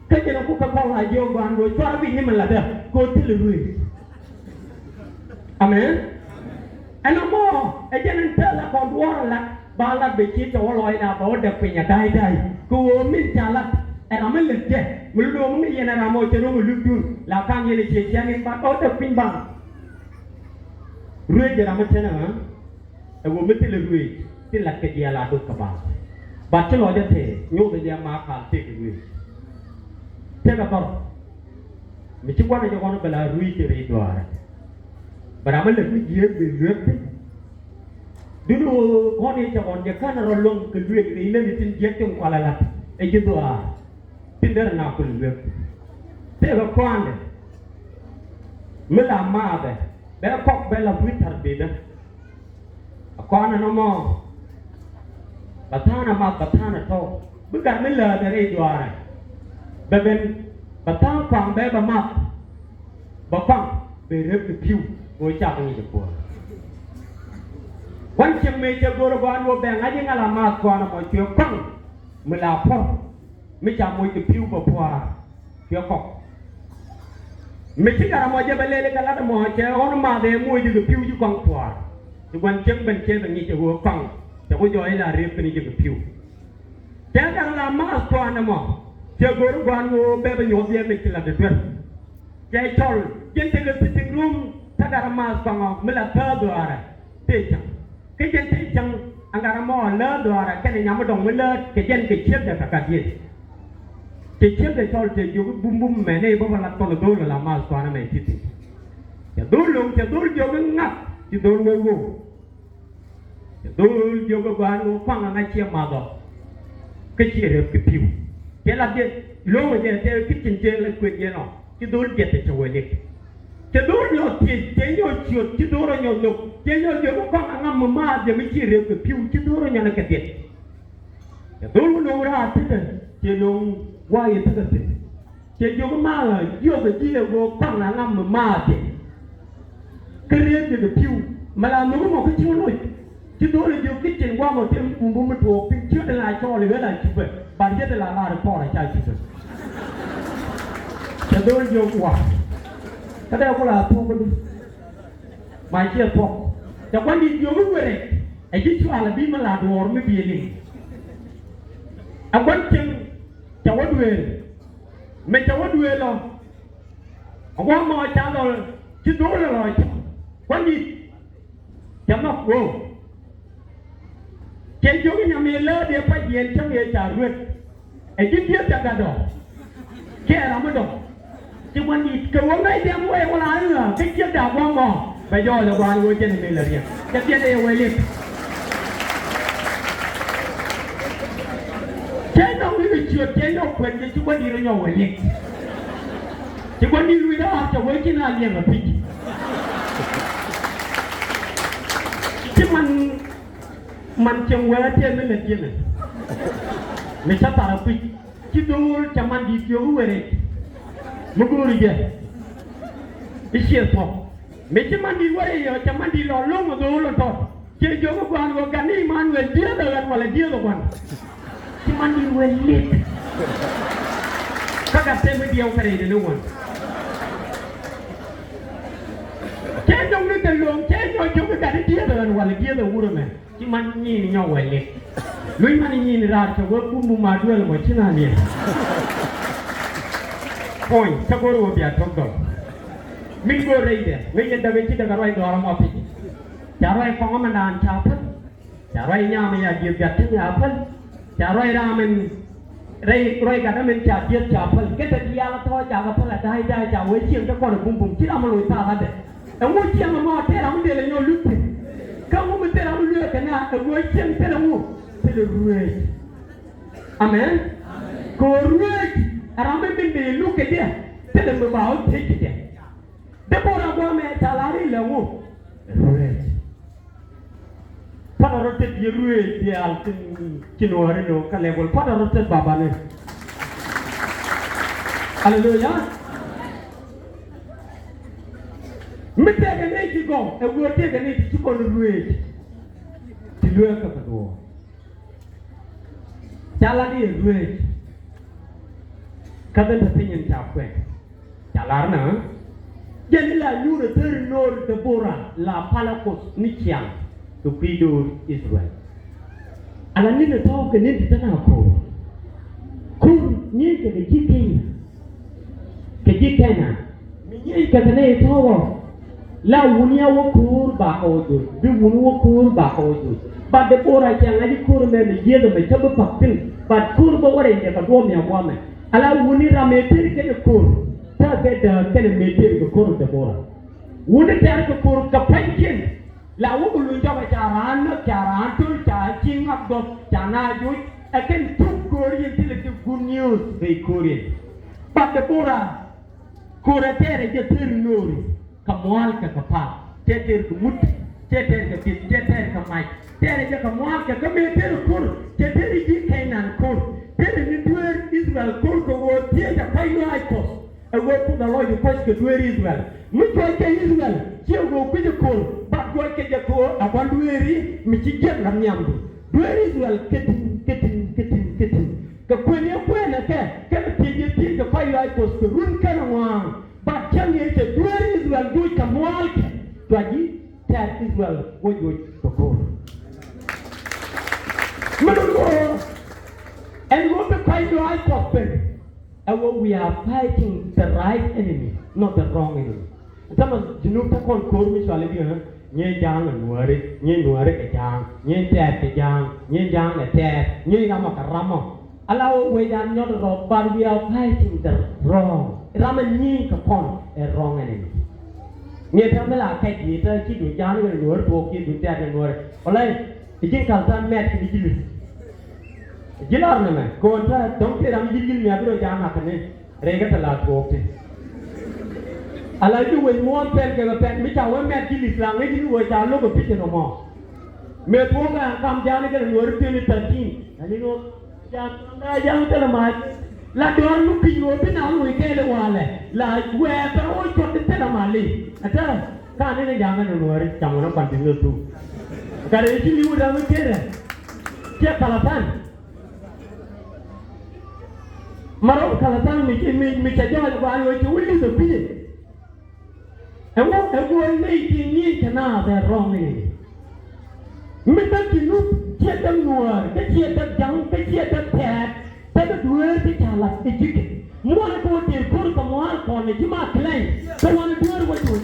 Kä jɛn ɛ kuk kɛ kɔn la jiök gua̱a̱n ɣöö cuarɛ wi̱c ni min latdä kɛ ɣöö thilɛ ruëëc. Amen. Ɛn ɛmɔ ɛ jɛn ɛn thilɛ kɔn duɔ̱ɔ̱r ɛ lat, ba lat bɛ ciec cɛ wä lɔcda bɛ wä däk piny ɛ da̱a̱y da̱a̱y kɛ ɣöö min ca lat ɛ ram mi lät jɛ mi lo̱o̱m ŋäc yɛn ɛ ram ɔ cɛ ro̱ŋ ɛ luk duun la ka̱n yɛn ɛ ciec cɛ ŋi̱n ba ɔ däk piny ba. Ruëëc ɛ ram mi tɛn ɛ ɣän. Ɛ ɣöö mi thilɛ ruëëc ti lat kɛ jiɛɛl a do̱th kɛ baath. Bat ci lɔcdä tëë nyothɛ jɛ ma kal tëëkɛ ruëëc. Tëëkɛ dhɔr. Mi ci gua̱n ɛ jɛ ɣɔn bɛ la ruëëc kɛ rɛy dhɔaarɛ. Bɛ ram mi lät mi jiääk bɛ lueek thi̱n. Duundɛ ɣöö kɔn i̱ cɛ ɣɔn jɛ ka̱n rɔ luäŋ kɛ luëëk rɛy lätni tin jiäk tin kualɛ la̱t ɛ ji̱ dhɔaar. Tin derɛ na kul luek. Tëëkɛ kɔaandɛ mi la maathɛ bɛ kɔk bɛ la wi̱i̱ thar bi̱i̱dä. Ɛ kɔaandɛ nɔmɔ bɛ tha̱a̱n ɛ math bɛ tha̱a̱n ɛ tɔ̱ bi gat mi läätdɛ rɛy duaarɛ. Bɛ ben bɛ tha̱a̱n kɔaŋ bɛ bɛ math bɛ kɔaŋ bɛ rep kɛ pi̱w kɛ ɣöö cak ŋi̱c ɛ puɔ̱ɔ̱r. Kuan cieŋ mëë cɛ go̱o̱r ɛ gɔaa ni wä bɛ ŋa̱c i̱ ŋa̱ la maath kɔaandɛ mɔ cuɛ kɔaŋ mi la puɔ̱r. Mi ca moc kɛ pi̱w bɛ pua̱a̱r cuɛ kɔk. Mi ci gat ɛmɔ jɛ bɛ lɛl i̱ kɛ lat ɛmɔ cɛ ɣɔn math ɛ moc jɛ kɛ pi̱w ji̱ kɔŋ pua̱a̱r. Ci gua̱n cieŋ ben cɛ bɛ ŋi̱c ɛ ɣöö kɔŋ cɛ ku jɔɔc ila rep kɛn jɛ kɛ pi̱w. Cɛ gat la maath kɔaandɛ mɔ cɛ go̱r gua̱a̱n ɣöö bɛ bɛ nyuɔth yɛ mi ci lat ɛ duer. Cɛ cɔl jɛn tekɛ sitting room te gat ɛ maath kɔaŋɔ mi la thäär dhɔaarɛ tëë cäŋ. Kä jɛn tëë cäŋ ɛn gat ɛmɔ lääth dhɔaarɛ kɛnɛ nyam mi dɔ̱ŋ mi lääth kɛ jɛn kɛ ciekdɛ kɛ gatdiɛn. Cɛ ciekdɛ cɔl cɛ jiök i̱ bum bum mɛnɛ i̱ bä bä lat kɔn i̱ dho̱o̱l ala maath kɔaandɛ mɛ ti̱ti̱. Cɛ dho̱o̱l lo̱ŋ cɛ dho̱o̱l jiök i̱ ŋa̱th ci dho̱o̱l wee wee. Cɛ dho̱o̱l jiök i̱ gɔaa ni wä kɔaŋ ɛŋa ciɛ math ɔ. Kä ciɛ rep kɛ pi̱w cɛ lat jɛ lo̱ŋ ɛ jɛ tëë ki̱cin cɛ lɛ kuet jɛ nɔ. Ci dho̱o̱l jiɛth cɛ wee lik. Cɛ dho̱o̱l nyɔ thiec cɛ nyɔ ciöt ci dho̱o̱l rɔ nyɔ nhök cɛ nyɔ jiök i̱ kɔaŋ ɛŋa mi maath jɛ mi ci rep kɛ pi̱w ci dho̱o̱l rɔ nyɔ ni kɛ dhiɛth. Cɛ dho̱o̱l wä lo̱ŋ raar thi̱n ɛ cɛ lo̱ŋ gua̱a̱c ɛ thi̱n ɛ thi̱n. Cɛ jiök i̱ maath ɛ jiök ɛ ji̱ ɛ ɣöö kɔaŋ ɛŋa mi maath jɛ. Kä rep jɛ kɛ pi̱w mɛ la nhök mɔ kä cieŋ loc. Ci dho̱o̱l ɛ jiök ki̱cin gua̱a̱k ɔ tëë mi bum bum mi tuɔɔk piny ciötdɛ la cɔɔl i̱ ɣän a cupɛ. Bat yetdɛ la lar i̱ pɔɔr a ca cupɛ. Cɛ dho̱o̱l jiök wa. Kä dee ku la thuɔ̱k kä di. Ma ciɛ thuɔ̱k. Cɛ gua̱n di̱t jiök i̱ wërɛ ɛ ji̱ cual ɛ bi mi la duɔɔr mi biɛ liŋ. Ɛ gua̱n cieŋ cɛ wä duëël. Mɛ cɛ wä duëël ɔ. Ɛ gua̱n mɔ ca lɔ ci dho̱o̱l ɛ lɔ cä. Gua̱n di̱t. Cɛ nhɔk ɣöö cɛ jiök i̱ nyam yɛ läätdɛ pa̱c yɛn cäŋ yɛ ca ruet. Ɛ ji̱ dieth ca gat dɔ̱. Kiɛ ram mi dɔ̱. Ci gua̱n di̱t kɛ ɣöö ŋäc diɛm wee wä la i̱ ɣä kä ciek da̱a̱ gua̱n mɔ bɛ jɔɔc ɛ gua̱a̱r ɣöö jɛn ɛ mëë lät riɛk. Cɛ biɛt ɛ yɛ wee li̱k. Cɛ nyɔk ni kɛ ciöt cɛ nyɔk kuɛn jɛ ci gua̱n di̱t ɛ nyɔk wee li̱k. Ci gua̱n di̱t luc raar cɛ wee ci na liɛŋ ɛ pi̱c. Ci man Man cieŋ wee tëë mi lät yɛn ɛ mi cä thar ɛ kui̱c. Ci dho̱o̱l cɛ man di̱t jiök i̱ wërɛ mi go̱o̱ri jɛ. I̱ ciɛ thuɔ̱k mi ci man di̱t wërɛ yɛ cɛ man di̱t lɔ lo̱ŋ ɛ dho̱o̱l ɛ tɔt. Ciɛ jiök i̱ gua̱a̱n ɣöö gat ni Imanuɛl dieth ɛ ɣän wala dieth ɛ gua̱n. Ci man di̱t wëë lit. Kä gat tëë mi diɛw kɛ rɛydɛ ni ɣän. Cɛ nyɔk ni kɛ lo̱ŋ cɛ nyɔk jiök i̱ gat ni dieth ɛ ɣän wala dieth ɛ wurɛ mɛ. Ci man nyin nyɔk wee lik. Luny man nyin raar cɛ wee bum bum a duel mɔ ci na liɛl. Puɔ̱ny cä go̱r wä bia tok dɔl. Min go̱r rɛydɛ ŋäc yɛn däk in ci däk a ruac dhɔr amɔ pi̱c. Ca ruac kɔŋ amɛndan ca päl. Ca ruac nyam ya dieth gat tin ya päl. Ca ruac ram in Rɛy ruac gat ɛmɛn ca dieth ca päl. Kɛ te diaal a tɔ̱ ca kɛ päl a da̱a̱c da̱a̱c ca wee cieŋ te kɔn ɛ bum bum ci ram mi loc thaak adɛ. Ɛŋu cieŋ ɛmɔ te ram mi dee lɛ nyɔk luth thi̱n. Kä ŋu mi te ram mi lueek kɛ na ɛ ɣöö cieŋ te lɛ ŋu te lɛ rueec. Amen. Kɛ ɣöö rueec ɛ ram mi min dee luk kɛ jɛ te lɛ mi ba wä thiec kɛ jɛ. Debora guamɛ ca lar ilɛ ŋu rueec. Patdä rɔ tet yɛ ruëëc diaal tin ci nuɔɔri ni wä kä lɛk wäl patdä rɔ tet babani. Aleluya. Mi tëëkɛ ni ci gɔw ɛ wöö tëëkɛ ni ci kɔn ruëëc. Ti lueekä kɛ duɔɔr. Ca lat i̱ ɛ ruëëc. Kä ben te piny in ca kuɛn. Ca lar nä, jɛn in la nyuur ɛ thäri no̱o̱r Debora la palä Kuoth ni ciaŋ kɛ kui̱ do̱r Israel. Ala ni̱n ɛ tɔ̱ kɛ ni̱n ti te na ko̱o̱r. Ko̱o̱r nyiey kɛ kɛ ji̱ Kenya. Kɛ ji̱ Kenya. Mi nyiey kɛ kɛ nɛy tɔ̱ wä. La wuni a wä ko̱o̱r ba kɛ wä joc. Bi wuni wä ko̱o̱r ba kɛ wä joc. Ba Debora cɛ ŋa̱c i̱ ko̱o̱r mɛ mi jiäth ɛmɛ cä bi pak thi̱n. Ba ko̱o̱r bä wä rɛy jɛ kɛ duɔ̱ɔ̱p mi a guamɛ. Ala wuni ram mëë tëër kɛnɛ ko̱r, ta̱a̱ kɛ dääk kɛnɛ mëë tëër kɛ ko̱r Debora. Wuni tɛ̈r kɛ ko̱r kɛ pa̱nykiɛn. La wä kɛ luny jɔkɛ ca raan näk, ca raan töl, ca ci ŋak gɔp, ca na joc. Ɛ kɛn thuk ko̱r yɛn thilɛ ti good news rɛy ko̱r yɛn. But Debora, ko̱r ɛ tɛɛrɛ jɛ thil no̱o̱ri. Kɛ mua̱a̱l kɛ kɛ pal, cɛ tɛr kɛ mut, cɛ tɛr kɛ pith, cɛ tɛr kɛ mac, tɛrɛ jɛ kɛ mua̱a̱l kɛ kɛ mëë tɛr ko̱r, cɛ tɛr ji̱ Kɛnan ko̱r, tɛr ni dueer Israel ko̱r kɛ ɣöö thiecɛ kuac lɔaac Kuɔth. Ɛ ɣöö Kuoth a lɔcdɛ kuac kɛ dueer Israel. Mi cuɔc kɛ Israel, ciɛ ɣöö kui̱cɛ ko̱r, bat juɔc kɛ jɛ kɛ ɣöö ɛ kuan dueeri mi ci jiäk la nhiamdu. Dueer Israel kɛ ti̱n, kɛ ti̱n, kɛ ti̱n, kɛ ti̱n. Kɛ kuën yɛ kuënɛ kɛ, kɛnɛ thiec yɛ thiec kɛ kuac lɔaac Kuɔth kɛ run kɛnɛ ŋɔaŋ. But cäŋ yɛ cɛ dueer Israel juuc kɛ mua̱a̱lkɛ. Cua ji̱ tɛ̈r Israel wä juuc kɛ ko̱r. Mi dun ɣöö ɛn ɣöö bi kɔc lɔaac Kuɔth ben. Ɛ ɣöö we are fighting the right enemy, not the wrong enemy. Täämɛ Junub te kɔn ko̱r mi cɔal i̱ diɛ, nyɛ ja̱a̱ŋ ɛ nuääri, nyɛ nuääri kɛ ja̱a̱ŋ, nyɛ tɛɛr kɛ ja̱a̱ŋ, nyɛ ja̱a̱ŋ ɛ tɛɛr, nyɛ ramɔ kɛ ramɔ. Ala wä wec an nyɔt rɔ, but we are fighting the wrong. Ram in nyieny kɛ kɔn ɛ wrong enemy. Ni täämɛ la kɛc ni täämɛ ci du ja̱a̱ŋ ni kɛ nuɔ̱ɔ̱ri tuɔɔk ci du tɛ̈t kɛ nuɔ̱ɔ̱ri. Wala i̱ ji̱n kal täämɛ mɛt kɛ ni ji̱ li̱th. Ji̱ lar nɛmɛ kɛ ɣöö täämɛ dɔ̱ŋ tëë ram ji̱ li̱th mi a bi rɔ ja̱a̱ŋ nakä ni. Rɛy kä te la tuɔɔk ti. Ala ji̱ wec muɔ̱ɔ̱n pɛl kɛ kɛ pɛl mi ca wä mɛt ji̱ li̱th la ŋäc ji̱ ni wä ca lo̱k ɛ pi̱c ɛn ɔmɔ. Mëë tuɔɔk ɛ kam ja̱a̱ŋ ni kɛ nuɔ̱ɔ̱ri twenty thirteen. Ani nuɔ̱ɔ̱k. Ja̱a̱ŋ thilɛ mac. La dɔ̱ɔ̱r mi kui̱c ɣöö bi na loc kɛɛl i̱ walɛ. La wɛɛk kɛ rɔ wä cuɔt thilɛ mac li̱c. Ɛ tɛ kä ni ni ja̱a̱ŋ ni nuɔ̱ɔ̱ri cam wä ni kuan ti ŋäth thuk. Gat ɛ ci li̱w ram mi kerɛ. Ciɛ kalathan. Ma rɔ kalathan mi ci mi mi cɛ jɔɔc ba ni wä ci wä li̱th ɛ kui̱c. Ɛŋu ɛ guɔ nɛy ti nyieny kɛ naath ɛ wrong enemy. Mi däk Junub ciɛ däk nuäär, kä ciɛ däk ja̱ŋ, kä ciɛ däk tɛɛt, kä däk dueer ti ca la̱th ɛ ji̱ kɛ. Muɔ̱ɔ̱n ɛ kɛ wä tëë ko̱r kɛ mua̱a̱l kɔn ɛ ji̱ ma claim, kä wanɛ dueer wä juɔc.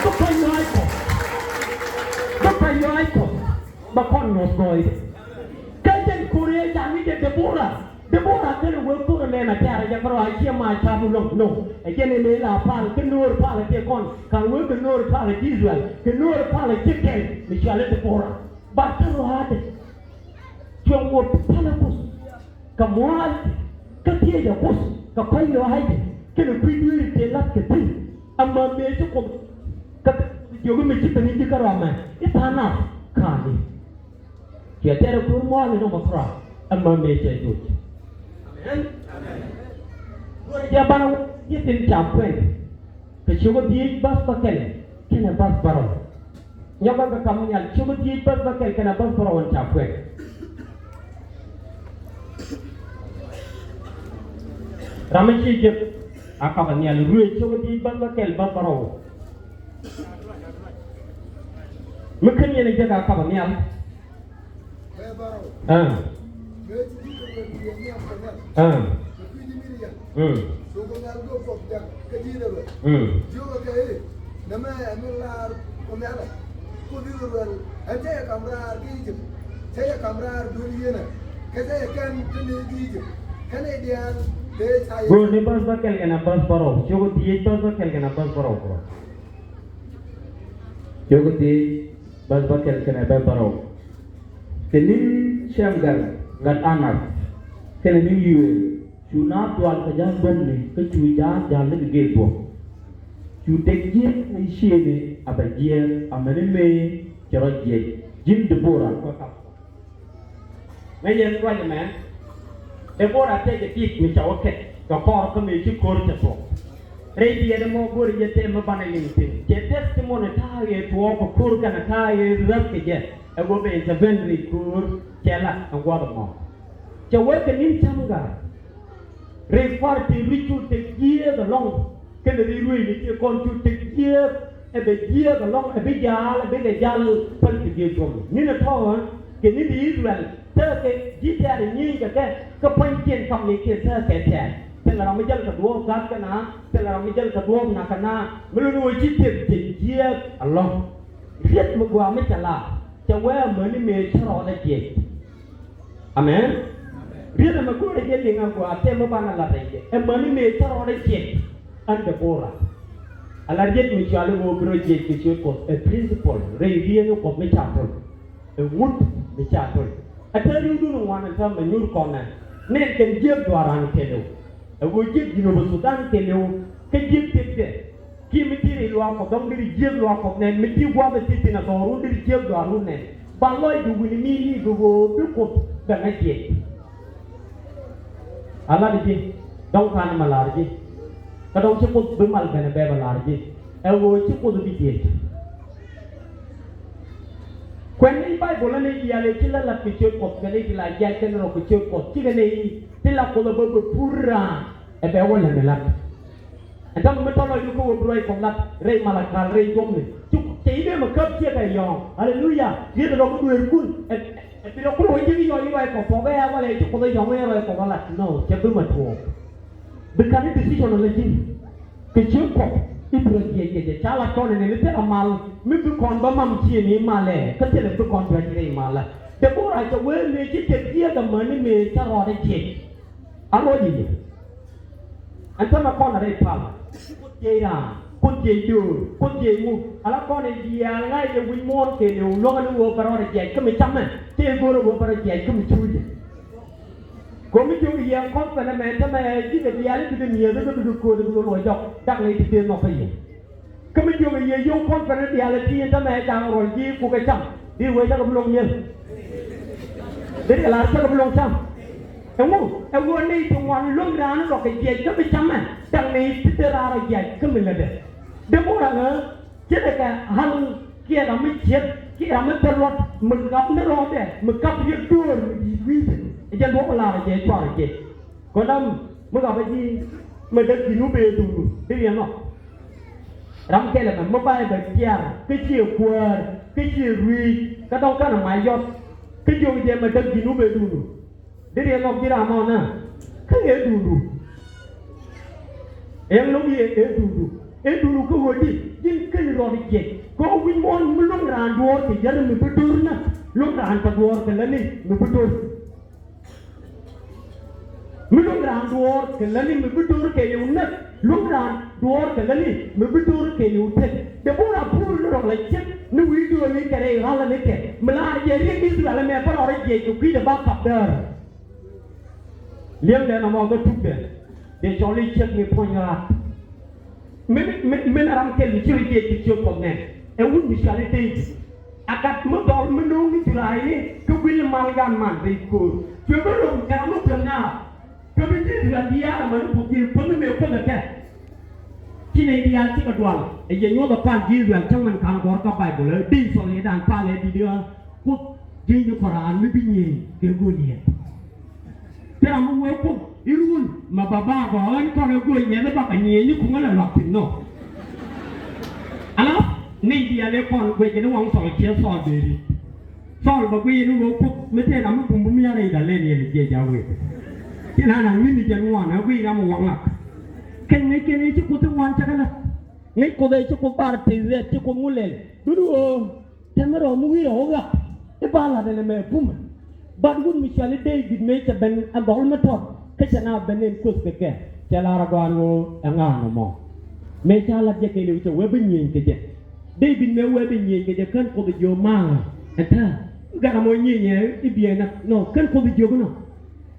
Bä kɔc lɔaac kɔ. Bä kɔc lɔaac kɔ. Bä kɔn nyuɔ̱th gɔɔydɛ. Kä jɛn ko̱r ëë ca ŋi̱c jɛ Debora. Debora kɛnɛ wee ko̱r ɛmɛ mɛ tɛ̈rɛ jɛ kärɔa ciɛ ma ca̱p ɛlɔ̱ŋ. No. Ɛ jɛn ɛmɛ la pal kä no̱o̱r pal ɛ tiɛ kɔn. Ka̱n wee kɛ no̱o̱r pal ɛ ji̱ Israel. Kɛ no̱o̱r pal ɛ ji̱ kɛl mi cɔal i̱ Debora. Ba kärɔaadɛ. Cuɛ ŋot pal ɛ Kuoth. Kɛ mua̱a̱l. Kä thiecɛ Kuoth. Kɛ kɔ̱c lɔaacdɛ. Kɛnɛ kui̱ dueeri tëë la̱th kɛ thi̱n. Ɛmɛ mëë ci Kuoth. Kä jiök mi ci ben i̱ ji̱ kärɔa mɛ. I̱ tha̱a̱ŋ nath. Ka̱n i̱. Ciɛ tɛrɛ kuur mua̱a̱l inɔ mɔ kura ɛmɛ mëë cɛ joc. Amen. Amen. Jɛ banɛ wä ji̱ tin ca kuɛn. Kɛ ciökɛ dhieec bäth bäkɛl kɛnɛ bäth bärɔw. Nyɔkɛ kɛ kam nhial ciökɛ dhieec bäth bäkɛl kɛnɛ bäth bärɔw in ca kuɛn. Ram mi ci jek a kap a nhial ruëë ciökɛ dhieec bäth bäkɛl bäth bärɔw. Mi ken yɛn a jek a kap a nhial. Aa. Aa. Mm. Mm. Go̱o̱rni bäth bäkɛl kɛnɛ bäth bärɔw. Ciökɛ dhieec bäth bäkɛl kɛnɛ bäth bärɔw. Ciökɛ dhieec bäth bäkɛl kɛnɛ bäth bärɔw. Kɛ ni̱n Cɛmgɛl gat Anath kɛnɛ ni̱n Yuëël, cu naath dual kɛ ja̱a̱k duɔ̱pni kä cu ja̱a̱k ja̱a̱k ni kɛ gëëk duɔ̱p. Cu tëk jiɛɛn ni ciëëni a bɛ jiɛɛn amäni mëë cɛ rɔ jiɛc ji̱n Debora kuɛ kap. Ŋäc yɛn ruac ɛmɛ. Debora tëë jɛ dit mi ca wä kɛt kɛ kɔr kä mëë ci ko̱r cɛ thuɔ̱k. Rɛy biɛt ɛmɔ go̱o̱rɛ jɛ tëë mi banɛ liŋ thi̱n. Cɛ testimony ta̱a̱ ɣëë tuɔɔk kɛ ko̱r kɛnɛ ta̱a̱ ɣëë räth kɛ jɛ. Ɛ go̱o̱r bɛ intervene rɛy ko̱r cɛ la ɛn gua̱th ɛmɔ. Cɛ wee kɛ ni̱n cäŋ gat. Rɛy kua̱r tëë rui̱c cu tek jiääk ɛlɔ̱ŋ. Kɛnɛ rɛy ruëëc ni tëë kɔn cu tek jiääk. Ɛ bɛ jiääk ɛlɔ̱ŋ, ɛ bi ja̱a̱l, ɛ bi kɛ ja̱l päl kɛ jiääk juɔ̱m. Ni̱n ɛ tɔ̱ ɣän kɛ ni̱n ti I-thɛ-rɛl tekɛ ji̱ tɛ̈r ɛ nyieeny kɛ kɛ, kä pua̱nykiɛn kɔaknikiɛn tekɛ tɛ̈r. Thilɛ ram mi jäl kɛ duɔ̱ɔ̱p ga̱a̱th kɛ naath, thilɛ ram mi jäl kɛ duɔ̱ɔ̱p nak kɛ naath. Mi luni ɣöö ci tëk jɛ jiääk ɛlɔ̱ŋ. Riet mi gɔaa mi cɛ lar, cɛ wee amäni mëë cä rɔɔdɛ jiɛc. Amen. Riet ɛmɛ go̱o̱rɛ jɛ liŋ a gɔaa tëë mi banɛ lat rɛy jɛ. Amäni mëë cä rɔɔdɛ jiɛc ɛn Debora. A la riet mi cɔal i̱ ɣöö bi rɔ jiɛc kɛ ciöt Kuɔth, ɛ principle rɛy riet ni Kuɔth mi ca to̱l. Ɛ ŋut mi ca to̱l. Ɛ te riwdun ŋuan ɛn täämɛ nyuur kɔnɛ. Nɛn kɛn jiäk duaran kɛɛliw. Ɛ ɣöö jiäk Jinub Sudan kɛɛliw kä jiäk tëkdɛ. Kiɛ mi ti rɛy luaak Kuɔth dɔ̱ŋ deri jiäk luaak Kuɔth nɛn, mi ti gua̱a̱th ɛ ti thi̱n ɛ dhɔrun deri jiäk dhɔrun nɛn. Ba lɔcdu wi̱ni mi ni bi ɣöö bi Kuoth bɛ ŋäc jiɛc. A lat ji̱ dɔ̱ŋ ka̱n ɛmɛ lar ji̱. Kä dɔ̱ŋ ci Kuoth bi mal ben ɛ bɛɛp ɛ lar ji̱. Ɛ ɣöö ci Kuoth bi jiɛc. Kuɛn ni Baibol ni diaal ëë ci la lat kɛ ciöt Kuɔth kɛ ni ti la jiac kɛn rɔ kɛ ciöt Kuɔth cikɛ ni ti la Kuoth ɛ bä bɛ pur raan ɛ bɛ wä lɛ mi lat. Ɛn täämɛ mi tɔ̱ lɔcdu kä ɣöö bi ruac Kuɔth lat rɛy Malakal rɛy juɔ̱mni. Cuk cɛ i̱ dee mɛ käp ciek ɛ yɔ̱ɔ̱ŋ. Aleluya. Riet ɛ rɔ kä dueerkun. Ɛ, ɛ bi rɔ kä rɔ ji̱ yɔ̱ɔ̱ŋ i̱ ruac Kuɔth thuɔ̱k ɛ walɛ ci Kuoth ɛ yɔ̱ɔ̱ŋ i̱ ruac Kuɔth ɛ lat. No, cɛ bi mɛ tuɔɔk. Bi ka̱n i̱ decision ɛ la ji̱n. Kɛ cieŋ Kuɔth i̱ bi rɔ jiɛc kɛ jɛ. Ca lat kɔn ɛ nɛn i̱ thilɛ mal mi bi kɔn bä mam ciëëni i̱ malɛ. Kä thilɛ bi kɔn duäc rɛy malä. Debora cɛ wee mëë ci tëk jiääk amäni mëë cä rɔɔdɛ jiɛc. A ruɔc i̱ yɛ. Ɛn täämɛ kɔn a rɛy pal. Kuoth jiɛc raan, Kuoth jiɛc döör, Kuoth jiɛc ŋu. Ala kɔn ɛ diaal ŋa̱c jɛ wi̱c muɔ̱ɔ̱n kɛɛliw luäŋä ni ɣöö bɛ rɔɔdɛ jiɛc kä mi camɛ. Tëë go̱rɛ ɣöö bɛ rɔ jiɛc kä mi cuucɛ. Kɛ mi jiök yɛ kɔn pɛnɛ mɛ täämɛ ji̱ kɛ diaal i̱ bikɛ mi̱eeth i̱ bikɛ kööt i̱ bikɛ luɔc jɔk. Dak ni ti tëë nhɔk kä yɛ. Kä mi jiök yɛ yio̱w kɔn pɛnɛ diaal i̱ ti täämɛ ja̱a̱ŋ ruɔl ji̱ kukɛ cam. Di wee cakɛ bi loŋ mi̱eth. Di riɛl ar cakɛ bi loŋ cam. Ɛŋu ɛ ɣöö nɛy ti ŋuan luäŋ raan rɔ kɛ jiɛc kä bi camɛ. Dak ni ti te raar rɔ jiɛc kä mi lätdɛ. Debora ɣä ce̱tkɛ ɣa̱l kiɛ ram mi cieth kiɛ ram mi thil luɔt mi ɣap ni rɔɔdɛ mi kap riet duɔ̱ɔ̱r mi di̱i̱t wi̱i̱dɛ. Ɛ jɛn duɔ̱ɔ̱p lar ɛ jɛ cuarɛ jɛ. Kɔn ram mi ɣap ɛ ji̱ mɛ däk ji̱n wä bee duŋdu di riɛn nhɔk. Ram kɛl ɛmɛ mi ba ɛ bɛ tiar kä ciɛ kuäär kä ciɛ rui̱i̱c kä dɔ̱ŋ kɛn ɛ mac yɔt. Kä jiök jɛ mɛ däk ji̱n wä bee duŋdu. Di riɛk nhɔk ji̱ ram ɔ nä kä ëë duundu. Ɛn lo̱ŋ yɛ ëë duundu. Ëë duundu kä ɣöö di ji̱n keny rɔɔd jiɛc kɛ ɣöö wi̱c muɔ̱ɔ̱n mi lo̱ŋ raan duɔ̱ɔ̱r kɛ yär mi bi do̱r nä lo̱ŋ raan kɛ duɔ̱ɔ̱r kɛ lätni mi bi do̱r. Mi lo̱ŋ raan duɔ̱ɔ̱r kɛ lätni mi bi do̱r kɛ yɛ wä näk. Luäŋ raan duɔ̱ɔ̱r kɛ lätni mi bi do̱r kɛɛliw tek. Debora pur ni rɔ̱ŋ la ciek ni wi̱i̱ duɔ̱ɔ̱r ni kɛ rɛy ɣa̱l ni kɛ mi laar jɛ riɛk Israel ɛmɛ bä rɔɔdɛ jiɛc kɛ kui̱dɛ ba kap däär. Liɛŋdɛ nɔmɔ bä tukdɛ dee cɔl i̱ ciek ni puɔ̱ny raat. Min, min, min ram kɛl mi ci rɔ jiɛc kɛ ciek Kuɔth nɛn ɛ wut mi cɔal i̱ David. A gat mi dhɔl mi no̱o̱ŋ ni Juraani kä guil mal gan man rɛy ko̱o̱r. Cuɛ bä rɔ̱ŋ kɛ ram mi kuɛn naar. Kä bi ji̱ Israel diaal amäni Kuoth ji̱ Kuoth mi mëë Kuoth ɛ kɛ. Ci nɛy diaal cikɛ dual ɛ yɛ nyuɔth ɛ pal ji̱ Israel cäŋ min ka̱n gɔ̱r kä Baibol ɛ dee Thɔl yɛ dan pal ɛ di̱t ɛ Kuoth ji̱ ni kɔn raan mi bi nyieny kɛ Goliath. Thil ram mi wee Kuoth i̱ run mɛ ba ba gɔaa ɣän kɔn ɛ Goliath bakɛ nyieny ni kuŋä lɛ luak thi̱n nhɔk. Ala nɛy diaal ɛ kɔn guɛc ni waŋ Thɔl ciɛ Thɔl dee ri̱t. Thɔl bɛ guiy ni ɣöö Kuoth mi tëë ram mi bum bum ya̱r rɛy da̱ŋ lɛn yɛn jiɛc a wëë. Ci na naŋ ni̱n ni jɛn ŋuan ɛ guiy ram mi waŋ ŋak. Kɛn ŋäc kɛn ëë ci Kuoth i̱ ŋuan cä kɛ la̱t. Ŋäc Kuoth ëë ci Kuoth bar tëë rɛt ci Kuoth ŋu lɛl. Duni ɣöö tɛmɛ rɔɔm mi wi̱i̱ rɔw ɣak i̱ ba la̱t ɛn ɛmɛ pumɛ. Bat wut mi cɔal i̱ David mëë cɛ ben ɛ gɔl mi tɔt kä cɛ na ben ɛn kueth kɛ kɛ cɛ lar ɛ gɔaa ɛn ɣöö ɛ ŋa̱a̱n nɔmɔ. Mëë ca la̱t jɛ kɛɛliw cɛ wee bi nyieny kɛ jɛ. David mëë wee bi nyieny kɛ jɛ kän Kuoth jiök ma̱a̱ ɛn tääk. Gat ɛmɔ nyieny ɛ i̱ bieyna nɔ kän Kuoth jiök nɔ.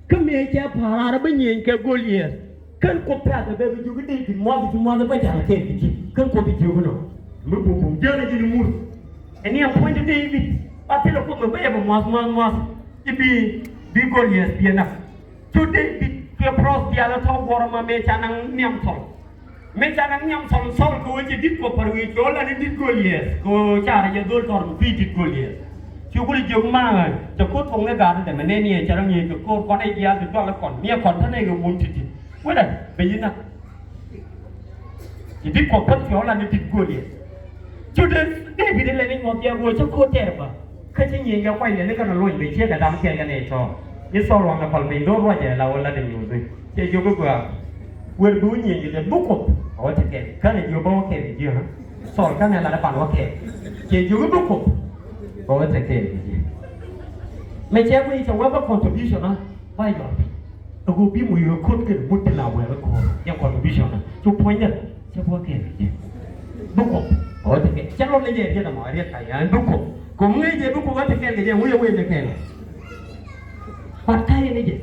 Kä mëë cɛ pa̱a̱r raar bi nyieny kɛ Goliath. Kän Kuoth pɛ̈th ɛ bɛ bi jiök i̱ David muath ji̱ muath bä ja̱l kɛɛl kɛ ji̱. Kän Kuoth jiök nɔ. Mi bum bum jälɛ ji̱n i̱ ŋur. Ɛ ni ɛn puɔ̱ny ti David ba thilɛ Kuoth mi bä yɛ bɛ muath muath muath. I̱ bi, bi Goliath biɛ nak. Cu David kɛ proth diaal ɛ tɔ̱ guɔ̱r ɛmɔ mëë ca naŋ nhiam Thɔl. Mëë ca naŋ nhiam Thɔl, Thɔl kɛ ɣöö cɛ di̱t Kuɔth pa̱r wi̱i̱ kɛ ɣöö la ni di̱t Goliath kɛ ɣöö carɛ jɛ dho̱l tɔr mi kui̱ di̱t Goliath. Ci kul jiök ma̱a̱ cɛ ko̱r thuɔ̱ŋ ni gaat dɛmɛ nɛn yɛ cɛ rɔ ŋi̱i̱c kɛ ko̱r kɔn ɛ jiaal ti dual kɔn ni ɛ kɔn tän ɛ kɛ wun ti̱ti̱. Wetdɛ bɛ yi̱n na. Ci bi Kuɔth Kuoth piɔl la ni di̱t gööl yɛ. Cu dee David ilɛ ni ŋuɔth yɛ ruɔc cä ko̱r tɛɛr bä. Kä ci nyieny kɛ kuany lɛ ni kɛn a luɔny bɛ ciek kɛ dam kɛɛl kɛn ɛ cɔɔl. Ni Thɔɔl waŋ kɛ pal piny do̱r ruacɛ la wä la dee nyuuth ni. Cɛ jiök i̱ gɔaa. Wer bi wä nyieny kɛ jɛ buk Kuoth a wä te kɛɛl. Känɛ jiök bä wä kɛɛl kɛ jiök. Thɔɔl känɛ la dee pan wä kɛɛl. Cɛ jiök i̱ buk Kuoth bä wä te kɛɛl kɛ jiök. Mɛ cɛ kui̱ cɛ wä bä contribution a. Ba yɔr. Ɛ ɣöö bi moc ɣöö ko̱n kɛn mut ti la wɛɛk ɛ ko̱r jɛ kɔn bi cɔn cu puɔ̱nydɛ cɛ buɔ kɛn kɛ jɛ. Bi Kuoth ɣöö te kɛn cɛ lɔt ni jɛ riet ɛmɔ riet ka yɛn bi Kuoth. Kɛ ŋi̱i̱c jɛ bi Kuoth ɣöö te kɛn kɛ jɛ wi̱i̱ ɛ wi̱i̱ ni kɛn. Pat ka yɛn ni jɛ.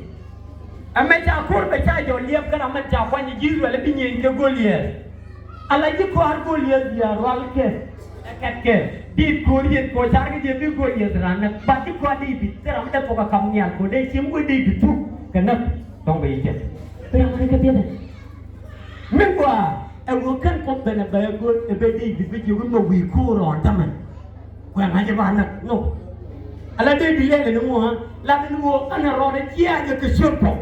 Ɛmɛ ca ko̱r bɛ ca jɔl liɛp kä ram mɛn ca kuany ji̱ Israel bi nyieny kɛ Goliath. Ala ji̱ kɔaar Goliath bia rual kɛ. Ɛ kɛt kɛ dit ko̱r yɛn kɔ car kɛ jɛ bi Goliath ran nɛ ba ji̱ kɔaar David thil ram dee kɔk a kam nhial kɔ dee ciem wee David thuk kɛ näk. Dɔ̱ŋ bɛ yi jɛ. Bi ram ni kɛ biɛnɛ. Mi gɔaa ɛ ɣöö kɛn kɔk bɛnɛ bɛ ɛ go̱o̱r ɛ bɛ David bi jiök imɛ wi̱i̱ ko̱o̱r ɔn tämɛ. Kuɛ ŋa̱c ɛ ba näk no. Ala David lɛl ɛn ŋuɔ la ɛn ɣöö ɛn ɛ rɔɔdɛ jiaac ɛ kɛ ciöt kɔk.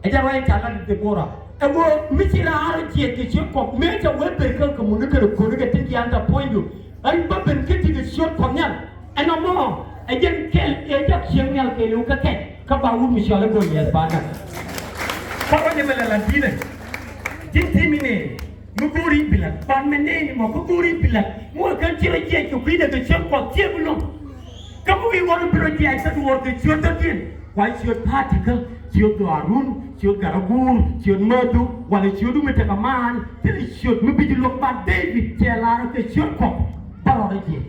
Ɛ jɛ ruac in ca lat Debora ɛ ɣöö mi ci raar jiɛc kɛ ciöt kɔk mëë cɛ wee ber kä kɛ mun ni kɛn ko̱ni kɛ tin diaal ta puɔ̱nydu. Ɣän bä ben kä ti kɛ ciöt kɔk nhial ɛn ɔmɔ ɛ jɛn kɛl ɛ jak cieŋ nhial kɛɛliw kä kɛc kä ba wut mi cɔal i̱ Goliath ba näk. Kä ruac ɛmɛ lɛ la di̱t ɛ ji̱n ti̱i̱ mi nɛɛni mi go̱o̱ri bi la̱t ban mɛ nɛɛni mɔ kä go̱o̱ri bi la̱t mi wä kän ci rɔ jiɛc kɛ kui̱dɛ kɛ ciöt kɔk ciek bi lo̱ŋ. Kä mi wi̱i̱ ɣɔn bi rɔ jiɛc kä duɔ̱ɔ̱r kɛ ciöt dɔ̱diɛn. Kua ciöt pa̱a̱tikä, ciöt dhɔaarun, ciöt garaguur, ciöt mäthu, walɛ ciöt mi tekɛ maan, thilɛ ciöt mi bi ji̱ luɔ̱k ba David cɛ lar kɛ ciöt kɔk bä rɔɔdɛ jiɛc.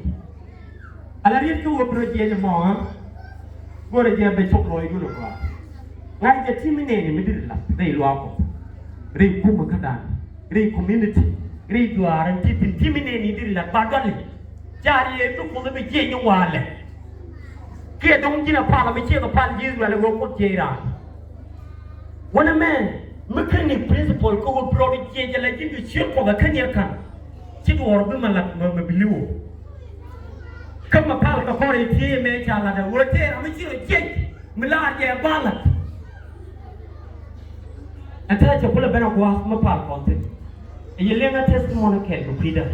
Ala riet kä wä bi rɔ jiɛc ɛmɔ ɣä. Go̱rɛ jɛ bɛ cop lɔɔcdun ɛ gɔaa. Ŋa̱c jɛ ti̱i̱ mi nɛɛni mi deri la̱th rɛy luaak Kuɔth. Rɛy kumä kädan. Rɛy community. Rɛy juaar ɛn ti thi̱n ti̱i̱ mi nɛɛni deri la̱th ba dɔli. Ca riee bi Kuoth bi jiɛc ni walɛ. Kiɛ dɔ̱ŋ ji̱n a pal mi ciek a pal ji̱ Israel ɛ ɣöö Kuoth jiɛc raan. Wänɛ mɛ mi ken ni principle kä wä bi rɔɔd jiɛc ala ji̱n kɛ ciöt Kuɔth a ken yɛ ka̱n. Ci duɔɔr bi mɛ lat mɛ bi li̱w. Kä mɛ pal kɛ kɔr i̱ tiee mɛ ca lat a wä tëë ram mi ci rɔ jiɛc mi laar jɛ ba lat. Ɛn tëë cɛ kulɛ ben a gua̱a̱th mi pal kɔn thi̱n. Ɛ yɛ liɛŋä testimony kɛl kɛ kui̱dä.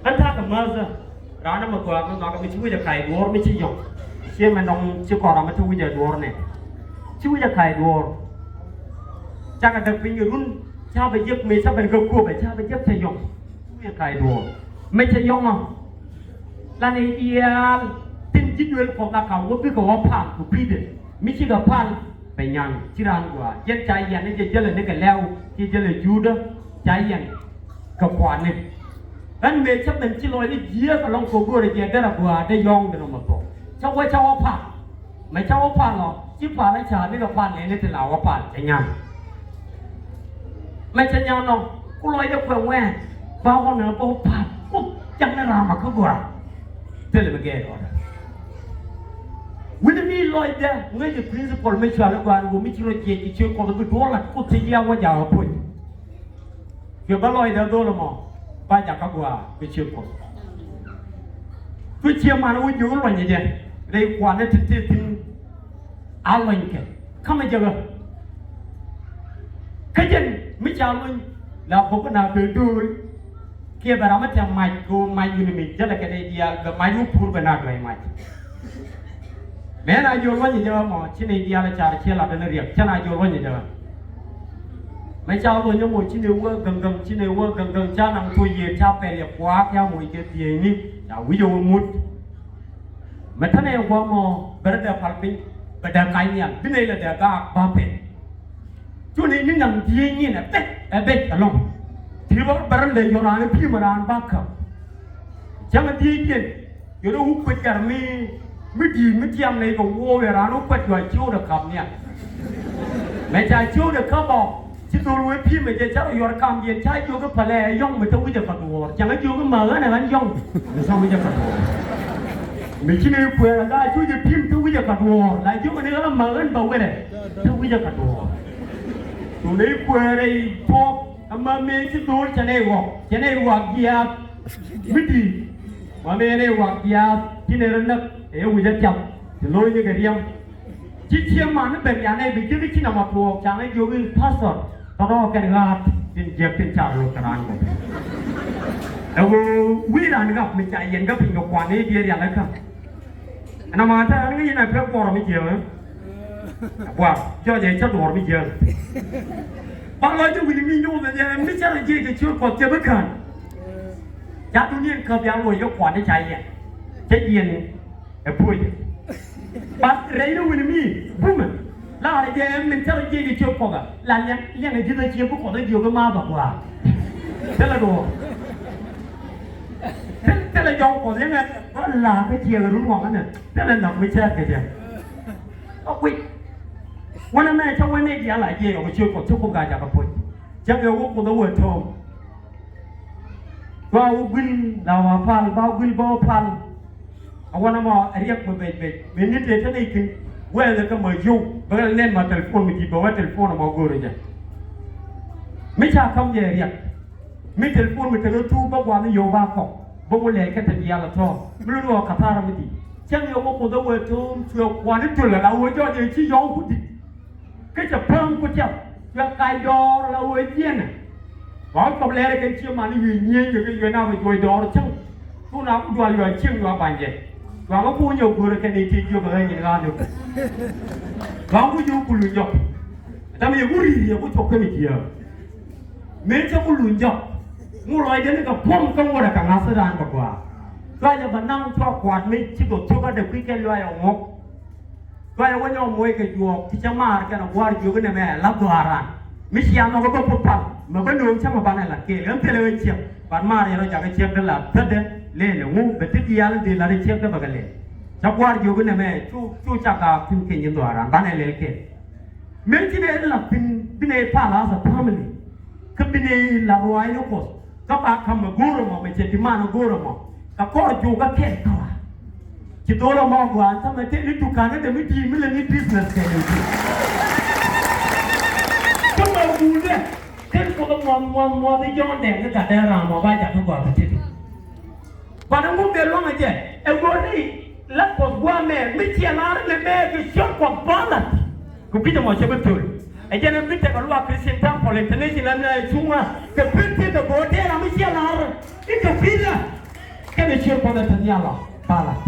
Ɛn ta̱a̱ kɛ määthä raan ɛmɛ gɔaa mi nhɔakä mi ci wi̱c ɛ ka̱c duɔ̱ɔ̱r mi ci yɔ̱ŋ. Ciɛ mɛ nɔŋ ci kɔn ram mi te wi̱c ɛ duɔ̱ɔ̱r nɛ. Ci wi̱c ɛ ka̱c duɔ̱ɔ̱r. Cakɛ däk piny kɛ run ca bɛ jek mëë ca ben kä kuopɛ ca bɛ jek cɛ yɔ̱ŋ. Ci wi̱c ɛ ka̱c duɔ̱ɔ̱r mëë cɛ yɔ̱ŋ ɔ. Lan i̱ diaal tin ji̱ duël kɔn la ka̱m wä bikɛ wä pal kɛ kui̱dɛ mi cikɛ pal. Bɛ nyan ci raan gɔaa jɛn ca yɛn ni jɛ jälɛ ni kɛ lɛw ci jälɛ juudä ca yɛn kɛ kuani. Ɣän mëë cä ben ci lɔcni jiääk alɔŋ kɛ go̱o̱rɛ jɛ derɛ gɔaa dee yɔ̱ɔ̱ŋ dee nɔmɔ thok cä wä cä wä pal. Mɛ cä wä pal ɔ ci pal ɛ ca nikɛ pal nɛni ti la wä pal cɛ nyan. Mɛ cɛ nyan ɔ ku lɔcdɛ kuɛ wɛɛn ba ɣɔn ɛ bä wä pal ku ja̱ŋ ni ram a kä gɔaa. Thilɛ mi gɛɛr ɣɔn. Wi̱ni mi lɔcdä ŋäcɛ principle mi cual i̱ gɔaa ni ɣöö mi ci rɔ jiɛc kɛ ciöt Kuɔth bi duɔl lat Kuoth thiec liaw wä jaak apuɔ̱ny. Cuɛ bä lɔcdä dho̱l ɛmɔ ba jakä gɔaa kɛ ciöt Kuɔth. Cu cië man wä jiök luɔ̱nyɛ jɛ rɛy kuanɛ ti ti thi̱n. A luɔ̱nykɛ ka̱mɛ jäkä. Kä jɛn mi ca luny la bok na bɛ do̱o̱l. Kiɛ bɛ ram mi tɛm mac kɛ ɣöö mac wi̱ni mi jälɛ kɛ dee diaal bɛ mac wä pur bɛ na duäc mac. Mɛ na jiök luɔ̱nyɛ jäkä mɔ ci ni diaal car ciɛ lat ni riɛk cä na jiök luɔ̱nyɛ jäkä. Mɛ ca luɔ̱nyɛ mɔ ci ni wä gäŋ gäŋ ci ni wä gäŋ gäŋ ca naŋ tuɔ̱c yiëër ca pɛl yɛ kuaak ca moc kɛ dhiecni ca wi̱cɛ wä ŋut. Mɛ tänɛ yɛ gua̱a̱th mɔ bɛ rɔ dee pal piny bɛ dee ka̱ny nhial bi nɛy lɛ dee gaak ba pɛn. Cu nɛy ni naŋ dhieec nyin ɛ bɛc ɛ bɛc ɛlɔ̱ŋ. Ti bä bɛ rɔ lɛ yɔ̱r raan i̱ pi̱i̱m raan ba käp. Cäŋ ɛ dhieec jiɛn yɔ̱r i̱ wuk kuec gat mi mi di̱i̱t mi tiam nɛy kɛ wuɔɔk yɛ raan wuk kuec juac ciööt ɛ ka̱p nhial. Mɛ ca ciööt ɛ käp ɔ. Ci dhol wee pi̱i̱mɛ jɛ ca rɔ yuɔr kamdiɛn ca jiök i̱ pälɛ ɛ yɔ̱ŋ mi te wi̱cɛ kɛ duɔ̱ɔ̱r cäŋ ɛ jiök i̱ mäk ɣän ɛ ɣän yɔ̱ŋ. Mi te wi̱cɛ kɛ duɔ̱ɔ̱r mi ci ni kuɛɛr ɛ gaa cu jɛ pi̱i̱m te wi̱cɛ kɛ duɔ̱ɔ̱r la jiök ni ɣän mäk ɣän bä wetɛ. Te wi̱cɛ kɛ duɔ̱ɔ̱r. Cu ni kuɛɛr ɛ i̱ tuɔɔk ɛmɛ mëë ci dhol cɛ nɛy ɣɔk cɛ nɛy ɣɔak jiaath. Mi di̱i̱t. Wa mɛn ɛ wak diaal ti nɛ rɔ näk ɛ wi̱c ɛ tiam ti lo̱cni kɛ riɛm. Ci cieŋ man ni ben yan ɛ bi ji̱ ki ci nɔmɔ tuɔɔk caŋ ɛ jiök i̱ pastor tɔ̱tɔ̱ kɛn ɣa̱a̱t tin jiäk tin car lo̱c kɛ raan kɔ. Ɛ ɣöö wi̱i̱ raan ɣap mi ca yɛn kä piny kɛ kuan i̱ diee rial ɛ kä. Ɛn amaa te ɣän ŋäc yɛn a pek kuɔrɔ mi jiääk ɛ. Buar jɔc ɛ cä duɔɔr mi jiääk. Ba lɔc jɛ wi̱ni mi nyuuth ɛ jɛ mi cä rɔ jiɛc kɛ ciöt Kuɔth cɛ bi kään. Ca duniɛn kä bia luɔc jɛ kuan i̱ ca yɛn cä jiɛn ɛ puɔ̱cɛ. Ba rɛy ni wi̱ni mi bumɛ. La rɛ jɛ min cä rɔ jiɛc kɛ ciöt Kuɔth ɛ la liɛŋ liɛŋ ɛ ji̱th ɛ ciëŋ bi Kuɔth ɛ jiök i̱ ma ba gua̱a̱r. Thilɛ duɔɔr. Thil thilɛ jɔw Kuɔth liɛŋ ɛ ba la kä ciɛɛk ɛ run waŋä nɛ. Thilɛ nak mi cɛɛt kɛ jɛ. Kä kui̱. Wänɛ mɛ cä wä nɛy diaal a jiɛc ɔ kɛ ciöt Kuɔth ci Kuoth ka jakä puɔ̱c. Cä kɛ wä Kuoth a wä to̱o̱m. Ba wä guil la wa pal ba guil ba wä pal. A wänɛ mɔ a riɛk mi bec bec mi ni tëë te nɛy thi̱n. Wɛɛlɛ kä ma yio̱w bä kɛ lɛ nɛn ma telephone mi ji̱ bä wä telephone mɔ go̱o̱rä jɛ. Mi ca ka̱m jɛ riɛk. Mi telephone mi tekɛ tuuk bä gua̱a̱th ni yio̱w ba kɔk bä wä lɛɛc kä te diaal a tɔ̱ mi luni ɣɔɔ kathara mi di̱i̱t. Cäŋ yɛ wä Kuoth ɛ wee to̱o̱m cuɛ kuan i̱ tulɛ la wee jɔɔc ɛ ci yɔ̱ɔ̱ŋ ku di̱t. Kä cɛ päm ku tiap cuɛ kac dɔɔr la wee jiɛnɛ. Ba wä cuɔp lɛɛrɛ kɛn cie man i̱ wi̱i̱ nyieeny kɛ kɛ yuɛ na bɛ juɔc dɔɔr cäŋ. Cu na ku dual yuɔ cieŋ yuɔ ba̱ny jɛ. Cuaŋä ku nyɛ go̱rɛ kɛn i̱ ti jiök ɛ ɣäny in ɣa̱a̱n i̱ ku. Cuaŋ ku jiök ku luny jɔk. Dam yɛ ku ri̱i̱r yɛ ku cɔk kä mi jiääk. Mëë cä ku luny jɔk ŋu lɔcdɛ ni kɛ puɔ̱m kä ŋuɔ̱t ɛ kɛ ŋa̱th raan kɛ gɔaa. Cuacɛ bɛ naŋ cua kua̱t mëë ci gɔk cio̱k adɛ kui̱ kɛ luac ɛ ŋuɔ̱k. Cuacɛ wä nyɔk muɔc kɛ juɔk ti cä maar kɛn ɛ gua̱a̱r jiök inɛ mɛ ɛ la̱th dhɔaaran. Mi cia nhɔk ɛ bä puɔ̱t pal mɛ bä nööŋ cä mɛ banɛ la̱t kɛɛl ɣän thilɛ ɣän ciɛk. Ban maar yɛn rɔ jakä ciɛk dee la̱th thätdɛ lɛɛl ɛ ŋu bɛ ti diaal in dee la̱t ɛ ciɛk dee bɛ kɛ lɛɛl. Cä gua̱a̱r jiök inɛ mɛ cu cu ca gaak thi̱n keny in dhɔaaran banɛ lɛl kɛɛl. Mëë ci nɛ la̱th thi̱n bi nɛ pal as a family. Kä bi nɛ la̱th ruaacni Kuɔth kä ba ka̱m ɛ go̱o̱r ɛmɔ mɛ cɛ demand ɛ go̱o̱r ɛmɔ. Kɛ kɔr juuk kä kɛn tɔ̱. Ci dho̱l ɛmɔ gua̱a̱n tämɛ tëë ni dukan ni dee mi di̱i̱t mi lɛ ni business kɛ ni di̱i̱t. Kä mɛ guundɛ ken Kuoth ɛ muɔth muɔth muɔth i̱ jɔ̱ɔ̱n dɛŋ ni gat dee ram ɔ ba jakä gɔaa kɛ tëë. Kuan in ŋun dee luaŋ a jɛ ɛ go̱o̱r ni la Kuɔth gua̱a̱mɛ mi ciɛ la̱r ni mɛ kɛ ciöt Kuɔth bä la̱t. Kɛ kui̱c ɛmɔ cɛ bi thöl. Ɛ jɛn ɛn bi tekɛ luaak Christian Temple International ni a cuŋä kɛ pen tëë kɛ go̱o̱r tëë ram mi ciɛ la̱r i̱ kɛ kui̱dä. Kɛnɛ ciöt Kuɔth ɛ te nhial ɔ bä la̱t.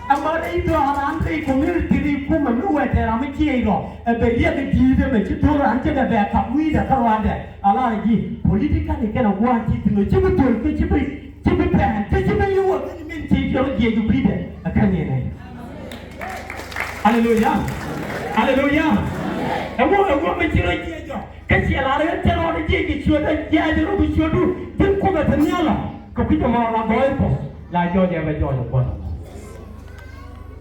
Ɛmɔ rɛy dhɔaaran rɛy community rɛy kumɛ mi wɛɛt tɛɛr ram mi ciɛ irɔ ɛ bɛ riɛk i̱ di̱i̱t ɛmɛ ci dhor ran cɛ bɛ bɛ kap wi̱i̱dɛ kä ruandɛ. A lar ji̱ politically kɛnɛ gua̱a̱n ci thi̱n ɔ ci bi thöl kä ci bi Ci bi pɛn kä ci bi liwä kɛn min ci ci rɔ jiɛc ɔ pi̱tɛ ɛ kɛn yɛn ɛ. Aleluya. Aleluya. Ɛŋu ɛŋu min ci rɔ jiɛc ɔ kä ciɛ lar ɣän cɛ rɔɔdɛ jiɛc kɛ ciötdä jiɛc rɔ bi ciötdu ji̱n Kuoth ɛ te nhial ɔ. Kɛ kui̱c ɛmɔ la gɔɔy Kuɔth la jɔɔc ɛ bɛ jɔɔc ɛ Kuɔth.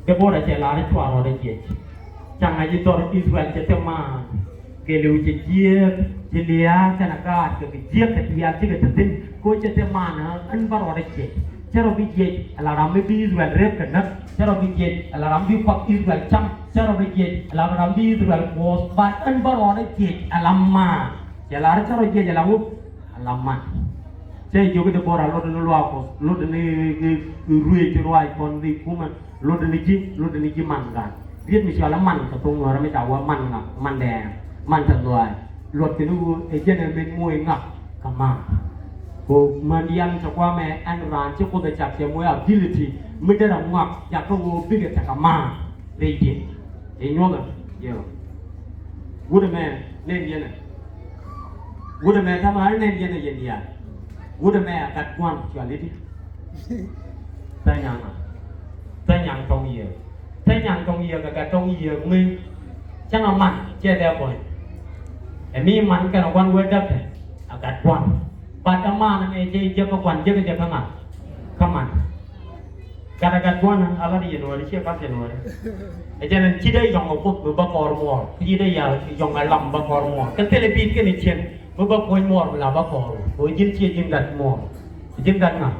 Debora cɛ lar cua rɔɔdɛ jiɛc. Ca ŋa̱c i̱ dhɔr Israel cɛ te maan. Kɛ liw cɛ jiääk ci lia̱a̱ kɛnɛ gaat kɛ kɛ jiääk kɛ diaal cikɛ te thi̱n. Kɛ ɣöö cɛ te maan ɣän bä rɔɔdɛ jiɛc. Cɛ rɔ bi jiɛc ala ram mi bi Israel rep kɛ näk. Cɛ rɔ bi jiɛc ala ram bi kuak Israel cam. Cɛ rɔ bi jiɛc ala ram bi Israel kuɔth ba ɣän bä rɔɔdɛ jiɛc ala maan. Cɛ lar cɛ rɔ jiɛc ala ŋu ala maan. Cɛ jiök i̱ Debora luɔt ni luaak Kuɔth luɔt ni ruëëc ruaac kɔn dhi kumɛ. Lotdɛ ni ji̱, lotdɛ ni ji̱ man gaat. Riet mi cɔal ɛ man kɛ thoŋ Nuäärä mi ca wä man ŋak, man dɛɛŋ, man te luaac. Luɔt kɛn i̱ ɣöö ɛ jɛn ɛ met moc ŋak kɛ ma̱a̱. Kɛ ɣöö män yan cɛ gua̱a̱mɛ ɛn raan ci Kuoth ɛ cak cɛ moc ability mi derɛ ŋuak jakä ɣöö bikɛ tekɛ ma̱a̱ rɛydiɛn. Ɛ nyuɔ̱thɛ yɛ ɣöö wut ɛmɛ nɛn yɛn ɛ. Wut ɛmɛ täämɛ ɛ nɛn yɛn ɛ yɛn diaal. Wut ɛmɛ ɛ gat gua̱n cɔal i̱di. Thänyaŋ a. Thänyaŋ tɔŋ yiëë. Thänyaŋ tɔŋ yiëë kɛ gat tɔŋ yiëë mi. Cäŋ a man cɛ lɛ gɔny. Ɛ mi man kɛnɛ gua̱n wee däpɛ a gat gua̱n. Bat ɛ man ɛmɛ jɛ jɛ kä gua̱n jɛ kä jɛ kä ŋa̱. Kä man. Gat a gat gua̱n a lat yɛ nuɔ̱ɔ̱ri ciɛ bat yɛ nuɔ̱ɔ̱ri. Ɛ jɛn ɛn ci dee yɔ̱ŋ ɛ Kuoth mi bä kɔɔr muɔɔr. Ci dee yal yɔ̱ŋ ɛ lam bä kɔɔr muɔɔr. Kɛ thilɛ bi̱i̱t kɛn ɛ cien mi bä kuɔ̱ny muɔɔr mi la bä kɔɔr. Kɛ ɣöö ji̱n ciɛ ji̱n gat muɔɔr. Ji̱n gat ŋa̱.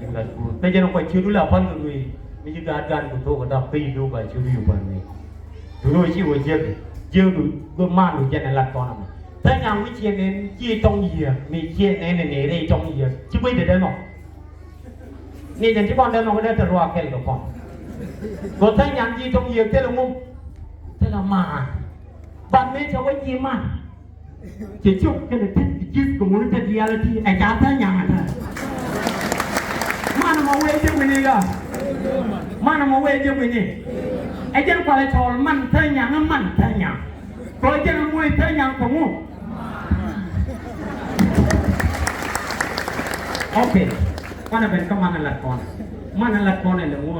Ji̱n gat guur. Kä jɛn kuac ciötdu la pal kɛ ŋuëë mi ci gaat gan kɛ thok kɛ dap kä yi lo̱o̱k a ciötdu yi pal ŋuëë. Duno ci wä jiäk jiäkdu. Gu man wä jɛn ɛ lat kɔn ɛmɔ. Thänyaŋ mi ciɛ nɛn ci tɔŋ yiëë mi ciɛ nɛn ɛ nɛy rɛy tɔŋ yiëë ci guic dee dee nɔ. Ŋi̱i̱c ɛn ci kɔn dee nhɔk dee te luaak kɛl kɛ kɔn. Kɛ ɣöö tha̱a̱ŋ nyan ji̱ tɔ̱ŋ yiëë thilɛ ŋu? Thilɛ maan. Bat mëë cɛ wä ji̱ man. Cɛ cop kɛnɛ tet kɛ ji̱th kɛ ŋuni te diaal ti ɛ ca tha̱a̱ŋ nyan ɛ tɛ̈. Man ɛmɔ wee jek wi̱ni ɣä. Man ɛmɔ wee jek wi̱ni. Ɛ jɛn kualɛ cɔɔl man tha̱a̱ŋ nyan, man tha̱a̱ŋ nyan. Kɛ ɣöö jɛn ɛ moc tha̱a̱ŋ nyan kɛ ŋu? Ok. Kuanɛ ben kä man ɛ lat kɔn. Man ɛ lat kɔn ɛ lɛ ŋu?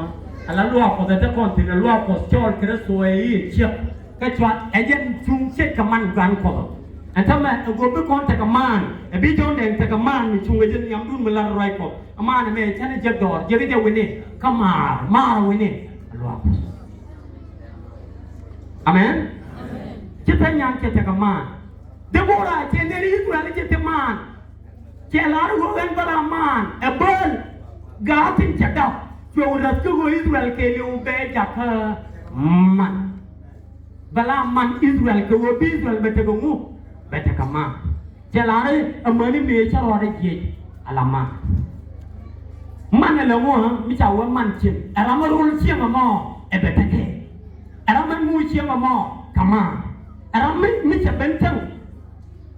Ala luaak Kuɔth ɛ te kɔn thi̱n, ɛ luaak Kuɔth cɔɔl Kritho ɛ i̱ ciek. Kä cua ɛ jɛn cuŋ ciek kɛ man gua̱n Kuɔth. Ɛn täämɛ ɛ go̱o̱p bi kɔn tekɛ maan, ɛ bi Jɔ̱ɔ̱n Dɛŋ tekɛ maan mi cuŋ ɛ jɛn nhiamdun mi lat ruac Kuɔth. Ɛ maan ɛmɛ cɛn ɛ jek dɔɔr, jek ɛ jɛ wi̱ni kä maar, maar ɛ wi̱ni. Ɛ luaak Kuɔth. Amen. Ci tha̱a̱ŋ nyan cɛ tekɛ maan. Debora cɛ ner I-thɛ-rɛl cɛ te maan. Cɛ lar ɣöö ɛn bä la maan ɛ bäl gaat tin cɛ gak. Cuɛ wä räth kä ɣöö I-thɛ-rɛl kɛɛliw bɛ jakä man. Bɛ la man I-thɛ-rɛl kɛ ɣöö bi I-thɛ-rɛl bɛ tekɛ ŋu? Bɛ tekɛ maan. Cɛ lar i̱ amäni mëë cä rɔɔdɛ jiɛc ala man. Man ɛ lɛ ŋu ɣä mi ca wä man cieŋ? Ɛ ram mi rol cieŋ ɛmɔ ɛ bɛ tekɛ. Ɛ ram mi muc cieŋ ɛmɔ kɛ maan. Ɛ ram mi, mi cɛ ben cäŋ.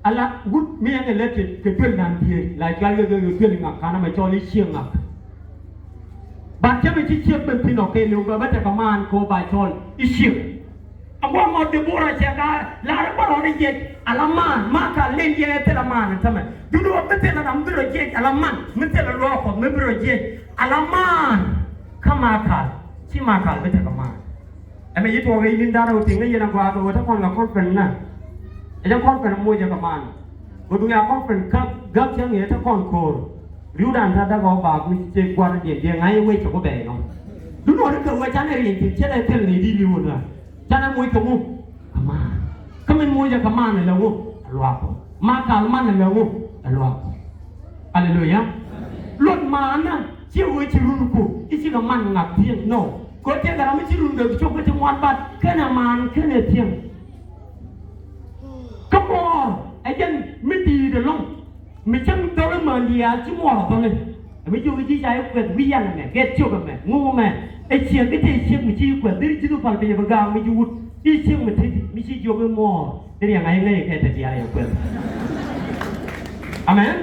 Ala wut mi ɛn ɛ lɛ kɛ, kɛ duel nan dhieec la cual kɛ, kɛ, kɛ duel ŋak kan ɛmɛ cɔl i̱ cieŋ ŋak. Ba cäŋ ci ciek ben thi̱n ɔ kɛɛliw bɛ, bä tekɛ maan kɛ ɣöö ba cɔl i̱ cieŋ. Aguɔ mɔ Debora cɛ ka lar i̱ bä rɔɔdɛ jiɛc ala maan, Makal len yɛ thilɛ maan ɛn täämɛ. Duundɛ ɣöö bi thilɛ ram bi rɔ jiɛc ala man, mi thilɛ luaak Kuɔth mi bi rɔ jiɛc ala maan. Kä Makal, ci Makal bi tekɛ maan. Ɛmɛ ci tuɔɔk rɛy ni̱n da̱rä wä ti̱ŋ kä yɛn a gɔaa kɛ ɣöö te kɔn kɛ conference nä. Ɛ jɛ conference moc jɛ kɛ maan. Ɣöö duŋ ya conference kä gäk cäŋ yɛ te kɔn ko̱o̱r. Ri̱wdan ta̱t däk ɣɔw baak mi cɛ gua̱r diɛn diɛn ŋa̱c wec cɛ ku bɛɛc nɔ. Duŋ ɣöö ni kɛ ɣöö canɛ riɛny thi̱n cɛ lɛ thil ni di li̱w nä. Canɛ moc kɛ ŋu? Kɛ maan. Kä min moc jɛ kɛ maan ɛ lɛ ŋu? Ɛ luaak Kuɔth. Makal man ɛ lɛ ŋu? Ɛ luaak Kuɔth. Aleluya. Luɔt maana ciɛ wee ci run ku i̱ cikɛ man ŋak thi̱n. No. Kɛ ɣöö tëëkɛ ram mi ci run kɛ cop kä ti ŋuan bat kɛnɛ maan kɛnɛ thi̱n. Kä muɔɔr ɛ jɛn mi di̱i̱t ɛlɔ̱ŋ. Mi cäŋ dhɔl i̱ män diaal ci muɔɔr ɛ dhɔl i̱. Ɛ mi jiök i̱ ji̱ ca i̱ kuɛth wi̱i̱ yan ɛmɛ, gɛt ciök ɛmɛ, ŋuk ɛmɛ. Ɛ ciek i̱ tëë ciek mi ci i̱ kuɛth, deri ji̱ dhuk pal piny ɛ bi gaak mi ci wut. I̱ ciek mi tëë mi ci jiök i̱ muɔɔr. Deri ɛ ŋa̱c ŋäc ɛ kɛ te diaal ɛ kuɛth. Amen.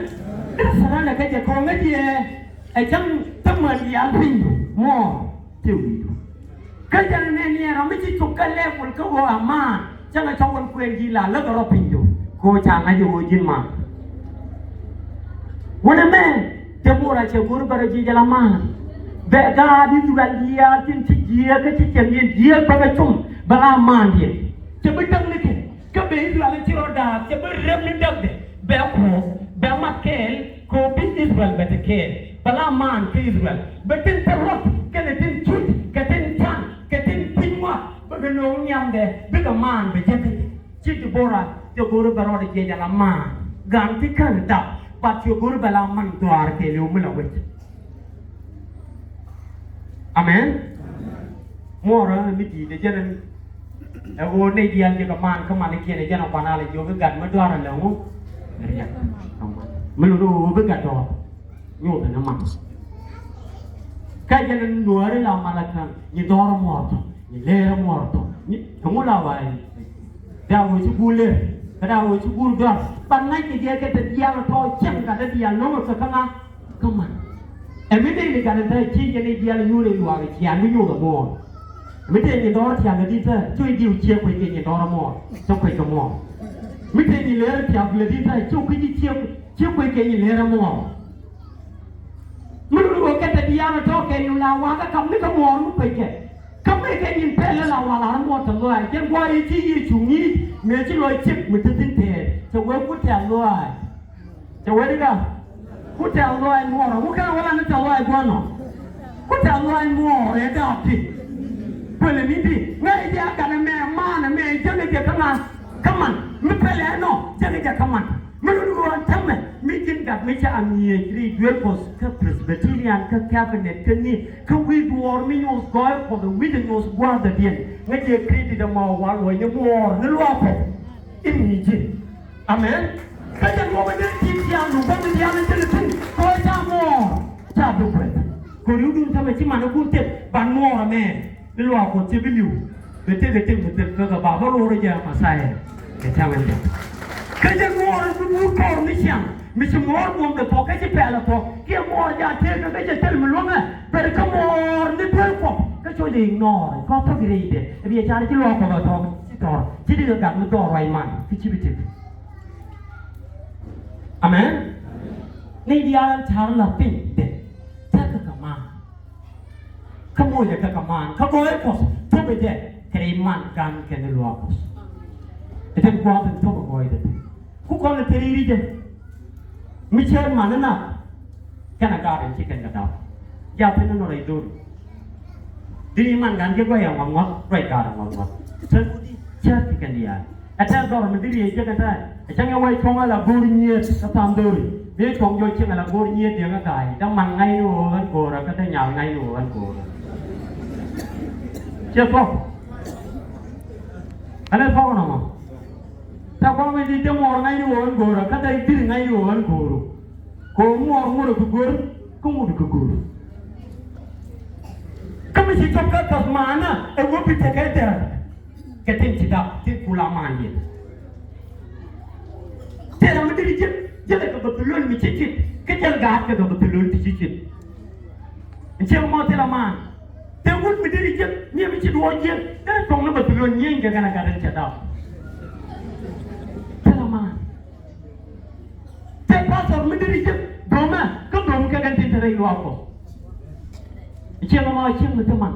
Deri saran ɛ kɛ jɛ kɔŋ ɛ diɛ. Ɛ cäŋ te män diaal piny muɔɔr te wi̱i̱du. Kä jɛn nɛn ni ɛ ram mi ci cop kä level kä ɣöö a maan cäŋ ɛ cɔk wän kuɛn ji̱ la läk ɛ rɔ pinydu. Kɛ ɣöö ca ŋa̱c ɛ ɣöö ji̱n maan. Wänɛ mɛ Debora cɛ go̱r bärɛ ji̱ jɛ la maan. Bɛ gaat I-thɛ-rɛl diaal tin ci jiääk kä ci cɛn yɛn jiääk bä kɛ cum bɛ la maandiɛn. Cɛ bi däk ni kɛ. Kä bɛ I-thɛ-rɛl in ci rɔ da̱a̱k cɛ bi rep ni däkdɛ bɛ kuɔ̱k bɛ mat kɛɛl kɛ ɣöö bi I-thɛ-rɛl bɛ te kɛɛl bɛ la maan kä I-thɛ-rɛl bɛ tin te ruɔ̱t kɛnɛ tin cuc kɛ tin ta̱ŋ kɛ tin piny ŋɔak bɛ kɛ nööŋ nhiamdɛ bikɛ maan bɛ jek. Ci Debora cɛ go̱o̱ri bɛ rɔɔdɛ jiɛc ala maan gaŋ ti kän dap bat cɛ go̱o̱ri bɛ la man dhɔaar kɛɛliw mi la wec. Amen. Muɔɔrä mi di̱i̱t ɛ jɛn ɛ ɣöö nɛy diaal jɛ kɛ maan kä manikiɛn ɛ jɛn ɛ kuan alɛ jiök i̱ gat mi dɔ̱a̱r ɛ lɛ ŋu? Riɛk. Mi lot ɛ ɣöö bi gat dɔ̱ɔ̱r nyoth ɛn ɛ man. Kä jɛn ɛ nuääri la mal ɛ ka̱n nyi dɔ̱ɔ̱r ɛ muɔɔr tɔ̱ nyi leer ɛ muɔɔr tɔ̱ nyi ɛŋu la wa̱a̱ i̱. Daa wee ci guur lër kä daa wee ci guur dɔ̱a̱r. Ban ŋa̱c kɛ jɛ kɛ te diaal tɔ̱ cieŋ gat dee diaal no̱o̱ŋ kɛ kä ŋa? Kä man. Ɛ mi dee ni gat in te ci jɛ ni diaal nyuur in luaak in cian mi nyuur ɛ muɔɔr. Ɛ mi dee ni dɔ̱r tiak in te ci diw ciek kuec kɛ ni dɔ̱r muɔɔr. Ci kuec kɛ muɔɔr. Mi dee ni lër tiak in te ci kuec ci ciek kuec kɛ ni lër muɔɔr. Mi lulu kɛ te diaal tɔ̱ kɛ ni la wakä kam ni kɛ muɔɔr mi kuec kɛ. Kä mëë kɛ nyin pɛl la wal ar muɔɔr tɛ lɔaac. Jɛn gua̱a̱r i̱ ci Yecu ŋi̱i̱c mëë ci lɔc ciek mi te thi̱n tɛɛr. Cɛ wee ku tɛ̈th lɔaac. Cɛ wee di ka ku tɛ̈th lɔaac muɔɔr. Ku kɛn wala ni tɛ̈th lɔaac gua̱n nɔ. Ku tɛ̈th lɔaac muɔɔr ɛ daap ti. Kuëlɛ ni di ŋäc jɛ a gat ɛmɛ maan ɛmɛ jɛn ɛ jɛ kä ŋa̱ kä man mi pɛlɛ ɛnɔ jɛn ɛ jɛ kä man. Mi lun ɣöö ɛn täämɛ mi ji̱n gat mi ca ŋi̱eec ri duel Kuɔth kä Presbyterian kä cabinet kä ni kä wi̱i̱ duɔɔr mi nyuuth gɔɔy Kuɔth wi̱i̱ nyuuth gua̱a̱th dɔ̱diɛn. Ŋäc jɛ credit ɛmɔ wal wä nyɛ muɔɔr ni luaak Kuɔth in ŋi̱i̱c ji̱n. Amen. Kä jɛ luɔk in dee ti̱i̱t diaal nu bämi diaal in thilɛ thi̱n kɔc ca muɔɔr ca bi kuɛth. Kɛ ri̱wdun tämɛ ci man ikun tëk ban nuɔɔr ɛmɛ. Ni luaak Kuɔth ci bi li̱w. Bɛ tëk ɛ tëk mi thil kä kɛ ba bä luɔr jɛ Mɛthia kɛ tɛmɛ jɛ. Kä jɛ nuɔɔr in bi wut kɔɔr ni ciaŋ mi ci muɔɔr buɔ̱mdɛ thuɔ̱k kä ci pɛl ɛ thuɔ̱k kiɛ muɔɔr jɛ a tëëk kä jɛ thil mi luäŋɛ. Bɛ ri kä muɔɔr ni duel Kuɔth kä cuɔ̱c ɛ ignore kɔn thok rɛydɛ. Ɛ bi ɛ car ci luaak Kuɔth ɛ thuɔ̱k ci thɔr ci di kɛ gat mi dhɔr ruac man kä ci bi tëk. Amen. Ni diaal car la piny dɛ tɛk kɛ maan. Kä moc ɛ kɛ kɛ maan kä gɔɔy Kuɔth thop ɛ jɛ kɛ rɛy man gan kɛn luaak Kuɔth. Ɛ tɛn gua̱a̱th in thop ɛ gɔɔy dɛ. Ku kɔn ɛ theri ri jɛ mi cɛ man ni na. Kɛn a gaat in ci kɛn kɛ dap. Ja piny ni nɔ rɛy dhor. Di ni man gan jɛ gɔɔy ɛ ŋuɔth ŋuɔth ruac gaat ɛ ŋuɔth ŋuɔth. Tɛn cɛ ti kɛn diaal. Ɛ tɛth dhɔr mi diri ɛ jek ɛ tɛth ɛ cäŋ ɛ wec cuɔ̱ŋ ɛ la go̱o̱r nyiet kä tham dho̱ri. Bi cuɔ̱ŋ jɔc cieŋ ɛ la go̱o̱r nyiet diɛŋ ɛ ga̱a̱c däŋ man ŋa̱cni ɣöö ɣän go̱o̱rä kä dee nyal ŋa̱cni ɣöö ɣän go̱o̱rä. Ciɛ thuɔ̱k. Ɛn ɛ thuɔ̱k nɔmɔ. Tɛ kua̱ŋ mi di dee muɔɔr ŋa̱cni ɣöö ɣän go̱o̱rä kä dee dhil ŋa̱cni ɣöö ɣän go̱o̱ru. Kɛ ɣöö muɔɔr ŋuɔ̱t ɛ kɛ go̱o̱r kä ŋut ɛ kɛ go̱o̱r. Kä mi ci cop kä ka̱th maanä ɛ wä bi tekɛ dɛr. Kɛ tin ci dap tin kula maan yɛn. Tëë ram mi deri ji̱n ji̱n kɛ bä thilol mi ci cit kä jɛl gaat kɛ bä thilol ti ci cit. N ciɛ mɔ thil a maan. Tëë wut mi deri ji̱n ni mi ci duɔɔ ji̱n kɛ tɔŋ ni bä thilol nyieny kɛ kɛn a gat in cɛ dap. Thil a maan. Tëë pastor mi deri ji̱n domɛ kä dom kɛ kɛn tin te rɛy luaak kɔ. N ciɛ mɔ cieŋ mi thil man.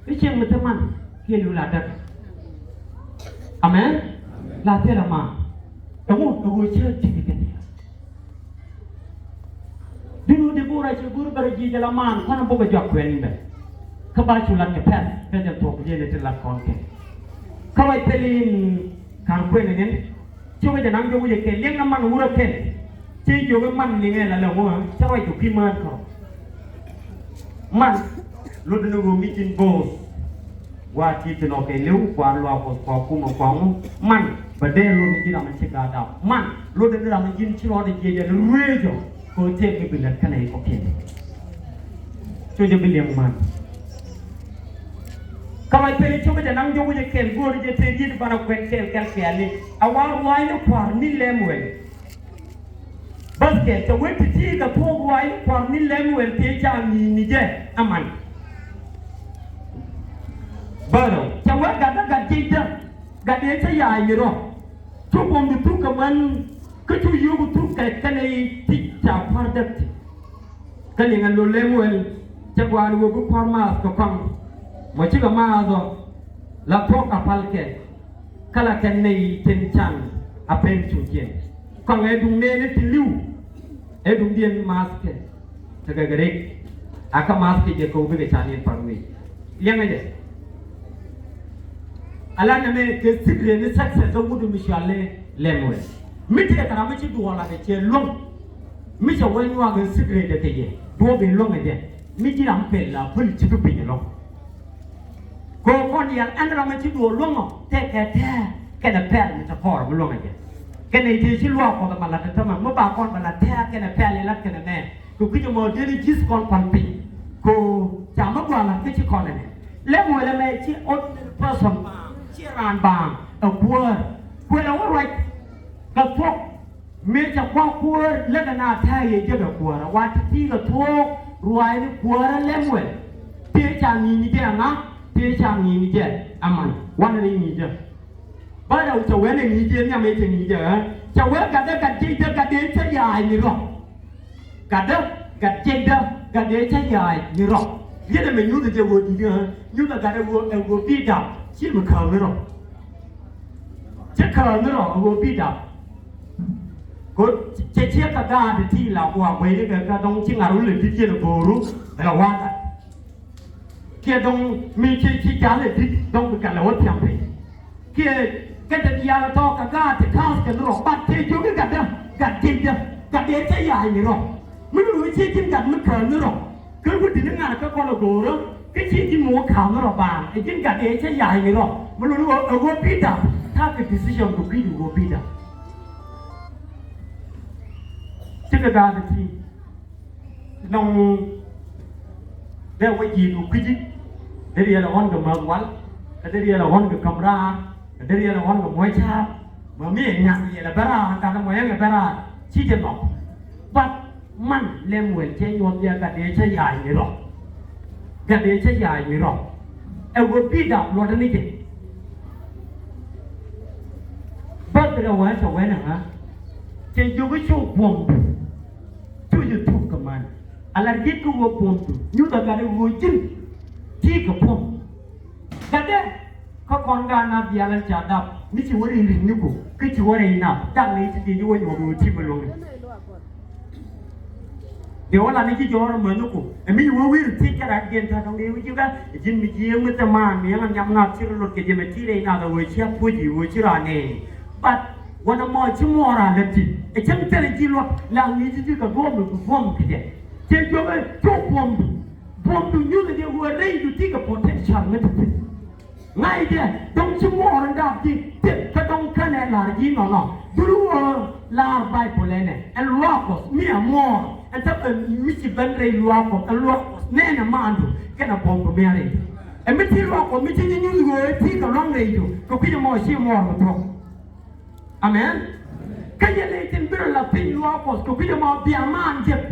I̱ cieŋ mi thil man kiɛ lu la däk. Amen. La thil a maan. Ɛŋu ɛ ɣöö cä ti̱ti̱ kɛ diaal. Duŋ ɣöö Debora cɛ go̱r bärɛ ji̱ jɛ la maan kuanɛ bokɛ jɔak kuɛn bɛ. Kä ba cu lat kɛ pɛl kä jɛ thuɔ̱k jiɛn ti lat kɔn kɛ. Kä ruac pɛl in ka̱n kuɛn in in. Cio̱kɛ jɛ naŋ jɔk wi̱cɛ kɛl liɛŋ na man wurä kɛl. Ci jiök i̱ man liŋɛ la lɛ ŋuä cä ruac kɛ kui̱ mään kɔn. Man luɔtdɛ ni ɣöö mi ji̱n bo̱o̱th. Gua̱a̱r ti ti nɔ kɛ li̱w gua̱a̱r luaak Kuɔth kua kumɛ kua ŋu. Man bɛ dee luɔt ni ji̱n ram in ci gaat dap man luɔtdɛ ni ram in ji̱n ci rɔɔdɛ jiɛc ɛn rueecɔ. Kɛ ɣöö tëëk mi bi lät kɛnɛ i̱ kɔkiɛn. Cocɛ bi liɛŋ man. Kä ruac pɛl i̱ copɛ jɛ naŋ jɔk wi̱cɛ kɛl go̱o̱ri jɛ tëë riet banɛ kuɛn kɛl kɛl kɛɛl i̱ a wa ruaacni kua̱r ni Lɛmuɛl. Basket cɛ wee ti̱ti̱ kɛ thuɔ̱k ruaacni kua̱r ni Lɛmuɛl tëë ca ŋi̱i̱c ni jɛ aman. Bärɔw cɛ wee gatdä gat jiecdä gat dee cä ya̱a̱c ni rɔ. Cu buɔ̱mdu thuk kɛ män kä cu yio̱o̱k thuk kɛ kɛnɛ i̱ ti ca kua̱r däk ti. Kä liŋɛ lo̱l Lɛmuɛl cɛ gua̱a̱r wee bi kua̱r maath kɛ kɔaŋ. Mɔ cikɛ maath ɔ la thuɔ̱k a pal kɛ. Kä la kɛn nɛy tin can a pen cuckiɛn. Kɔaŋ ɛ duŋ nɛɛni ti li̱w. Ɛ duŋdiɛn maath kɛ. Tekɛ kɛ rik. A kä maath kɛ jɛ kɛ wä bikɛ can in pa̱n wi̱i̱. Liɛŋɛ jɛ. Ala nɛmɛ kɛ secret ni success ɛ wut mi cual ni Lɛmuɛl. Mi tëë kɛ ram mi ci duɔɔl a kɛ cɛ luäŋ. Mi cɛ wä nyuak in secret ɛ kɛ jɛ duɔɔk in luäŋ ɛ jɛ. Mi ji̱ ram pɛl la päl ci bi piny ɛlɔ̱ŋ. Kɛ ɣöö kɔn diaal ɛn ram mi ci duɔɔk luäŋ ɔ tëë kɛ tɛ̱̈ɛ̱̈ kɛnɛ pɛl mi te kɔɔr bi luäŋ ɛ jɛ. Kɛnɛ tëë ci luaak Kuɔth ɛmɛ lat ɛ tämɛ mi ba kɔn bɛ lat tɛ̱̈ɛ̱̈ kɛnɛ pɛl in lat kɛnɛ mɛ. Kɛ kui̱c ɛmɔ dee ni ji̱th kɔn pa̱n piny. Kɛ ɣöö ca mi gɔaa la̱t kä ci kɔn ɛnɛ. Lɛmuɛl ɛmɛ ci ordinary person baaŋ, ci raan baaŋ, ɛ kuäär. Kuël ɛ wä ruac kɛ thuɔ̱k mëë cɛ kua̱r kuäär lätdɛ na tɛ̱̈ɛ̱̈ yɛ jek ɛ kuäärä. Wa ti̱ti̱ kɛ thuɔ̱k ruaacni kuäärä Lɛmuɛl. Tëë ca ŋi̱i̱c ni jɛ ɛŋa? Tëë ca ŋi̱i̱c ni jɛ ɛman. Wanɛ ni ŋi̱i̱cä. Bä rɛw cɛ wee nɛ ŋi̱i̱cä nhiam ëë cɛ ŋi̱i̱cä ɣä. Cɛ wee gatdä gat jiecdä gat dee cä ya̱a̱c ni rɔ. Gatdä gat jiecdä gat dee cä ya̱a̱c ni rɔ. Liet ɛmɛ nyuthɛ jɛ ɣöö di̱t ɣä nyuthɛ gatdä ɣöö ɛ ɣöö bi dap ci mi kääŋ ni rɔ. Ci kääŋ ni rɔ ɛ ɣöö bi dap. Kɛ ɣöö cɛ ciek kɛ gaat ti la kua guɛcni kɛ kä dɔ̱ŋ ci ŋa̱r wun lɛ di̱t yɛn ɛ go̱o̱ru ɛ la wa̱a̱ gat. Kiɛ dɔ̱ŋ mi ci ci cal ɛ di̱t dɔ̱ŋ bi kɛ lɛ wä thiam piny. Kiɛ kɛ te diaal ɛ tɔ̱ kɛ gaat ti ka̱a̱th kɛ ni rɔ bat tëë jiök i̱ gatdä gat jiecdä gat dee cä ya̱a̱c ni rɔ. Mi ni wee ciɛ ji̱n gat mi kääl ni rɔ. Kä wä di̱t ni ŋa̱r kä kɔn ɛ go̱o̱rä kä ciɛ ji̱n mi wä kääl ni rɔ baaŋ ɛ ji̱n gat dee cä ya̱a̱c ni rɔ. Mi luni wä ɛ wä bi dap ta̱a̱ kɛ decision kɛ kui̱du wä bi dap. Cikɛ gaat ti nɔŋ Dee wä ji̱ du kui̱ci. Dee riɛl ɛ ɣɔn kɛ mäth wal. Kɛ dee riɛl ɛ ɣɔn kɛ käm raar. Kɛ dee riɛl ɛ ɣɔn kɛ muɔ̱c ca̱a̱p. Mɛ mi ɛ nyaŋ riɛl ɛ bɛ raar, ɛ gat ɛ muɔ̱c ɛn ɛ bɛ raar. Ci jɛ nhɔk. But man Lemuel cɛ nyuɔth yɛ gat dee cä ya̱a̱c ni rɔ. Gat dee cä ya̱a̱c ni rɔ. Ɛ wä bi dap luɔt ni jɛ. Bäth rɛ wä cɛ wä nɛ ɣä. Cɛ jiök i̱ cu buɔ̱m du. Cu jɛ thuk kɛ man. A la riet kä wä buɔ̱m du. Nyuth a gat i̱ wä ji̱n. Ti kɛ buɔ̱m. Gat dee. Kä kɔn gaat na bial ɛn ca dap mi ci wä ri ri̱n ni ku kä ci wä rɛy nap dak ni ti ti ni wä nyuɔk wä ti mi lo̱ŋ. Dee wä la ni ci jɔɔr män ni ku ɛ mi ci wä wi̱r ti kɛ rak diɛn ta tɔŋ dee wä ci kä ɛ ji̱n mi ci yee ŋuth ɛ maan mi yɛn a nyam ŋa̱th ci rɔ lot kɛ jɛ mɛ ti rɛy nath ɛ wä ci a puɔ̱c i̱ wä ci rɔ a nɛɛni. But wä na mɔ ci muɔɔr a lät ti ɛ cäŋ thilɛ ci luɔt la ni ti ti kɛ guɔ̱m mi ku guɔ̱m kɛ jɛ. Cɛ juɔk ɛ cok buɔ̱m du buɔ̱m du nyuth ɛ jɛ wä rɛy du ti kɛ potential mi ti ti. Ŋa̱cdɛ dɔ̱ŋ ci muɔɔr in daap ji̱ tëk kä dɔ̱ŋ känɛ la̱r ji̱ nɔnɔ. Dul wä la̱r Baibol ɛnɛ ɛn luaak Kuɔth mi ɛ muɔɔr ɛn thäpɛ mi ci ben rɛy luaak Kuɔth ɛn luaak Kuɔth nɛnɛ maandu kɛnɛ buɔ̱m bi mia̱r rɛy. Ɛ mi ti luaak Kuɔth mi ci ji̱ nyuth ɣöö ɛ ti kɛ lua̱ŋ rɛydu kɛ kui̱c ɛmɔ ci muɔɔr bi thuɔ̱k. Amen. Kä yɛn lɛ tin bi rɔ la piny luaak Kuɔth kɛ kui̱dɛ ma bia maan jek.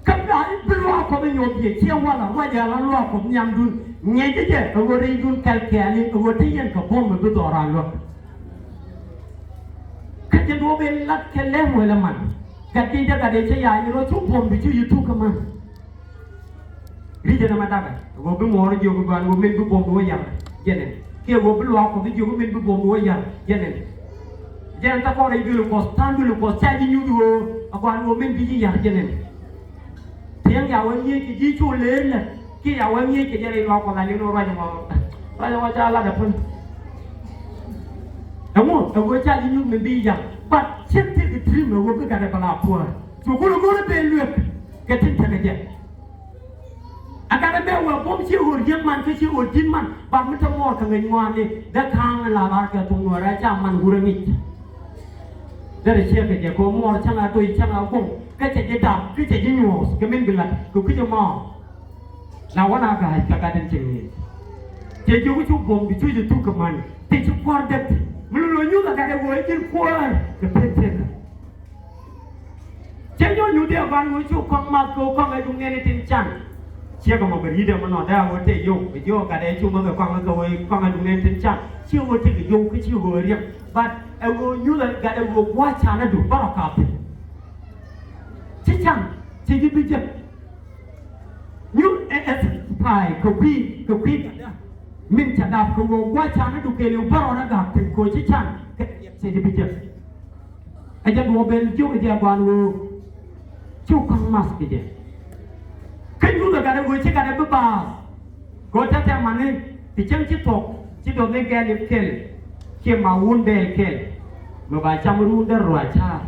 Kä bia bi luaak Kuɔth inyuɔth yɛ ciɛ walɛ ruacɛ ala luaak Kuɔth nhiamdun. Ŋiɛcɛ jɛ ɛ ɣöö rɛydun kɛl kɛɛli ɛ ɣöö te yɛn kɛ buɔ̱m ɛ bi dhɔran luäk. Kä jɛ duɔ̱ɔ̱p in lat kɛ Lemuel ɛ man. Gat ji̱ jɛ gat ëë cä ya̱a̱ ni rɔ cu buɔ̱m bi cu yi thuk kä man. Ri̱cɛ nɛmɛ dakɛ ɛ ɣöö bi muɔɔr jiök i̱ gua̱n ɣöö min bi buɔ̱m bi wä yar jɛnɛn kiɛ ɣöö bi luaak Kuɔth i̱ jiök i̱ min bi buɔ̱m bi wä yar jɛnɛn. Jɛn tha̱a̱ŋ kɔn rɛy duël Kuɔth tha̱a̱ŋ duël Kuɔth ca ji̱ nyuth ɣöö ɛ gua̱n ɣöö min bi ji̱ yar jɛnɛn. Tiɛŋ ya wä ŋi̱eec kɛ ji̱ cu leer lɛ kiɛ ya wä ŋi̱eec kɛ jɛ rɛy luaak Kuɔth a liŋ ni wä ruac ɛmɔ. Ruac ɛmɔ ca lat ɛ pun. Ɛŋu ɛ ɣöö ca ji̱ nyuth min bi yar but ciek tëk i̱ dream ɛ ɣöö bi gat ɛ bɛ la puɔ̱ɔ̱r. Cu kulɛ go̱r i̱ ben luek kɛ tin tekɛ jɛ. A gat ɛmɛ wee buɔ̱m ci ɣöö riäŋ man kä ci ɣöö di̱t man bat mi te muɔɔr kɛ ŋäc ŋɔaani dee ka̱a̱ŋ la lar kɛ thok nuɔɔrɛ ca man wurɛ ŋic. Derɛ ciɛ kɛ jɛ kɛ ɣöö muɔɔr cäŋ a doc cäŋ a guɔ̱ŋ kä cɛ ji̱ dap kä cɛ ji̱ nyuɔɔth kɛ min bi lat kɛ kui̱c ɛmɔ. La wä na ga̱a̱c kɛ gat in cɛ ŋi̱i̱c. Cɛ jiök i̱ cu buɔ̱m bi cuc i̱ thuk kɛ man ti ci kua̱r däk ti mi lolo nyuth a gat ɛ ɣöö i̱ ji̱n kuäär kɛ pek tekä. Cɛ nyɔk nyuth dee a gua̱n ɣöö cu kɔaŋ math kɛ ɣöö kɔaŋ ɛ duŋ nɛn i̱ tin can. Ciɛ kɛ mɔ bɛ ri̱t ɛmɔ nɔ dee a ɣöö tëë yio̱w bɛ jiök gat ɛ cu mäth ɛ kɔaŋ ɛ kɛ ɣöö kɔaŋ ɛ duŋ nɛn tin can. Ciɛ ɣöö tëë kɛ yio̱w kä ciɛ ɣöö riɛm. But ɛ ɣöö nyuth ɛ gat ɛ ɣöö gua̱a̱c can ɛ du bärɔ ka̱a̱th. Ci can ci ji̱ bi jek. Nyuth ɛ ɛ pay kɛ kui̱ kɛ kui̱ gat dee. Min ca dap kɛ ɣöö gua̱a̱c can ɛ du kɛɛliw bärɔ ɛ gak thi̱n kɛ ɣöö ci can kɛ ci ji̱ bi jek. Ɛ jɛn duɔ̱ɔ̱p ben jiök ɛ jɛ gua̱a̱n ɣöö cu ka̱m math kɛ jɛ. Kä nyuth ɛ gat ɛ ɣöö ci gat ɛ bi baath. Kɛ ɣöö tɛtɛ mani ti cäŋ ci thuɔ̱k ci dɔ̱th ni gɛɛl i̱ kɛl. Ciɛ ma wun dɛɛl kɛl. Mi ba cam ruun dee ruac ca̱a̱r.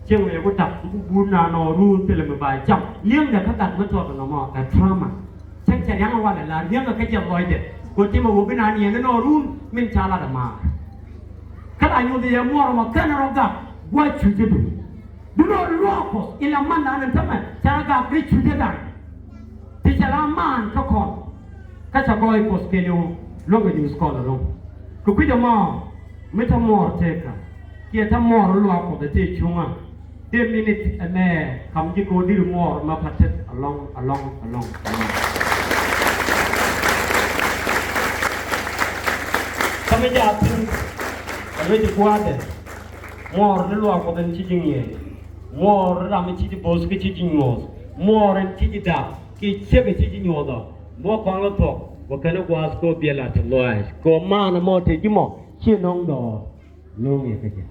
Cieŋ wëë ku tak ku buun na nɔ ruun thilɛ mi ba cam. Li̱eŋdɛ kä gat mi thuɔ̱k nɔmɔ ɛ trauma. Cäŋ cɛ riaŋ walɛ la riäŋ kä jɛ lɔcdɛ. Kɛ ɣöö timɛ wä bi naan yɛn inɔ run min ca lat ɛmaar. Kä la nyoth yɛ muɔɔr ɛmɔ kɛn rɔ gak gua̱c cucä du. Duno luaak Kuɔth in la mandan in tämɛ ca rɔ gak ri cucä da̱ŋ. Ti cɛ la maan kä kɔn. Kä cɛ gɔɔy Kuɔth kɛɛliw luäŋ kɛ nyuuth kɔn ɛlɔ̱ŋ. Kɛ kui̱c ɛmɔ mi te muɔɔr tëëkä kiɛ te muɔɔr luaak Kuɔth ɛ tëë cuŋä. Dee minit ɛmɛ kam ji̱ kɛ wä diri muɔɔr mɛ pa̱tet alɔŋ alɔŋ alɔŋ alɔŋ. Kä mi jaa thi̱n ɛ wec i̱ gua̱a̱thdɛ muɔɔr ni luaak Kuɔth ɛn ci ji̱ ŋiɛc. Muɔɔr ni ram mi ci ji̱ bo̱o̱th kä ci ji̱ nyuɔɔth. Muɔɔr ɛn ci ji̱ dap kiɛ ciek ɛ ci ji̱ nyuɔɔth ɔ. Muɔɔr kɔn lɔ thuɔ̱k wä kɛn i̱ gua̱a̱th kɛ wä biɛl a te lɔaac kɛ wä maan ɛmɔ te ji̱ mɔ ci nɔŋ dɔɔr. Lo̱o̱ŋ yɛ kä jɛ.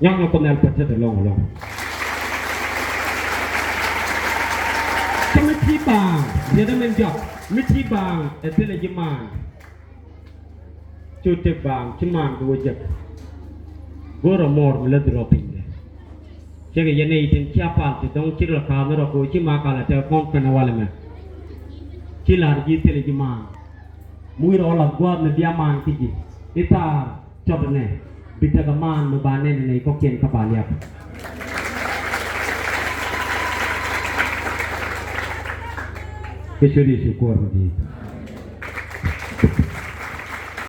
Nyaŋ ni Kuoth Nhial pät tetdɛ lɔ̱ŋ ɛlɔ̱ŋ. Kä mi ti baaŋ riɛtdä min jɔak mi ti baaŋ ɛ thilɛ ji̱ maan. Cu tëk baaŋ ci maan kɛ wä jek. Go̱o̱rä mɔɔr mi läthi rɔ pinydɛ. Cɛ kɛ yɛn nɛy tin cia pal ti dɔ̱ŋ cik la ka̱a̱th ni rɔ kɛ wä ci ma kal ɛ tɛk kɔn kɛn ɛ walɛ mɛ. Ci la̱r ji̱ thilɛ ji̱ maan. Mi wi̱i̱ rɔ lath gua̱a̱th mi bia maan kä ji̱ i̱ thaar cɔt ɛnɛ bi tekɛ maan mi ba nɛn ɛ nɛy kɔ̱kiɛn kä ba liak. Kɛ ciöt Yecu Kuäär mi di̱i̱t.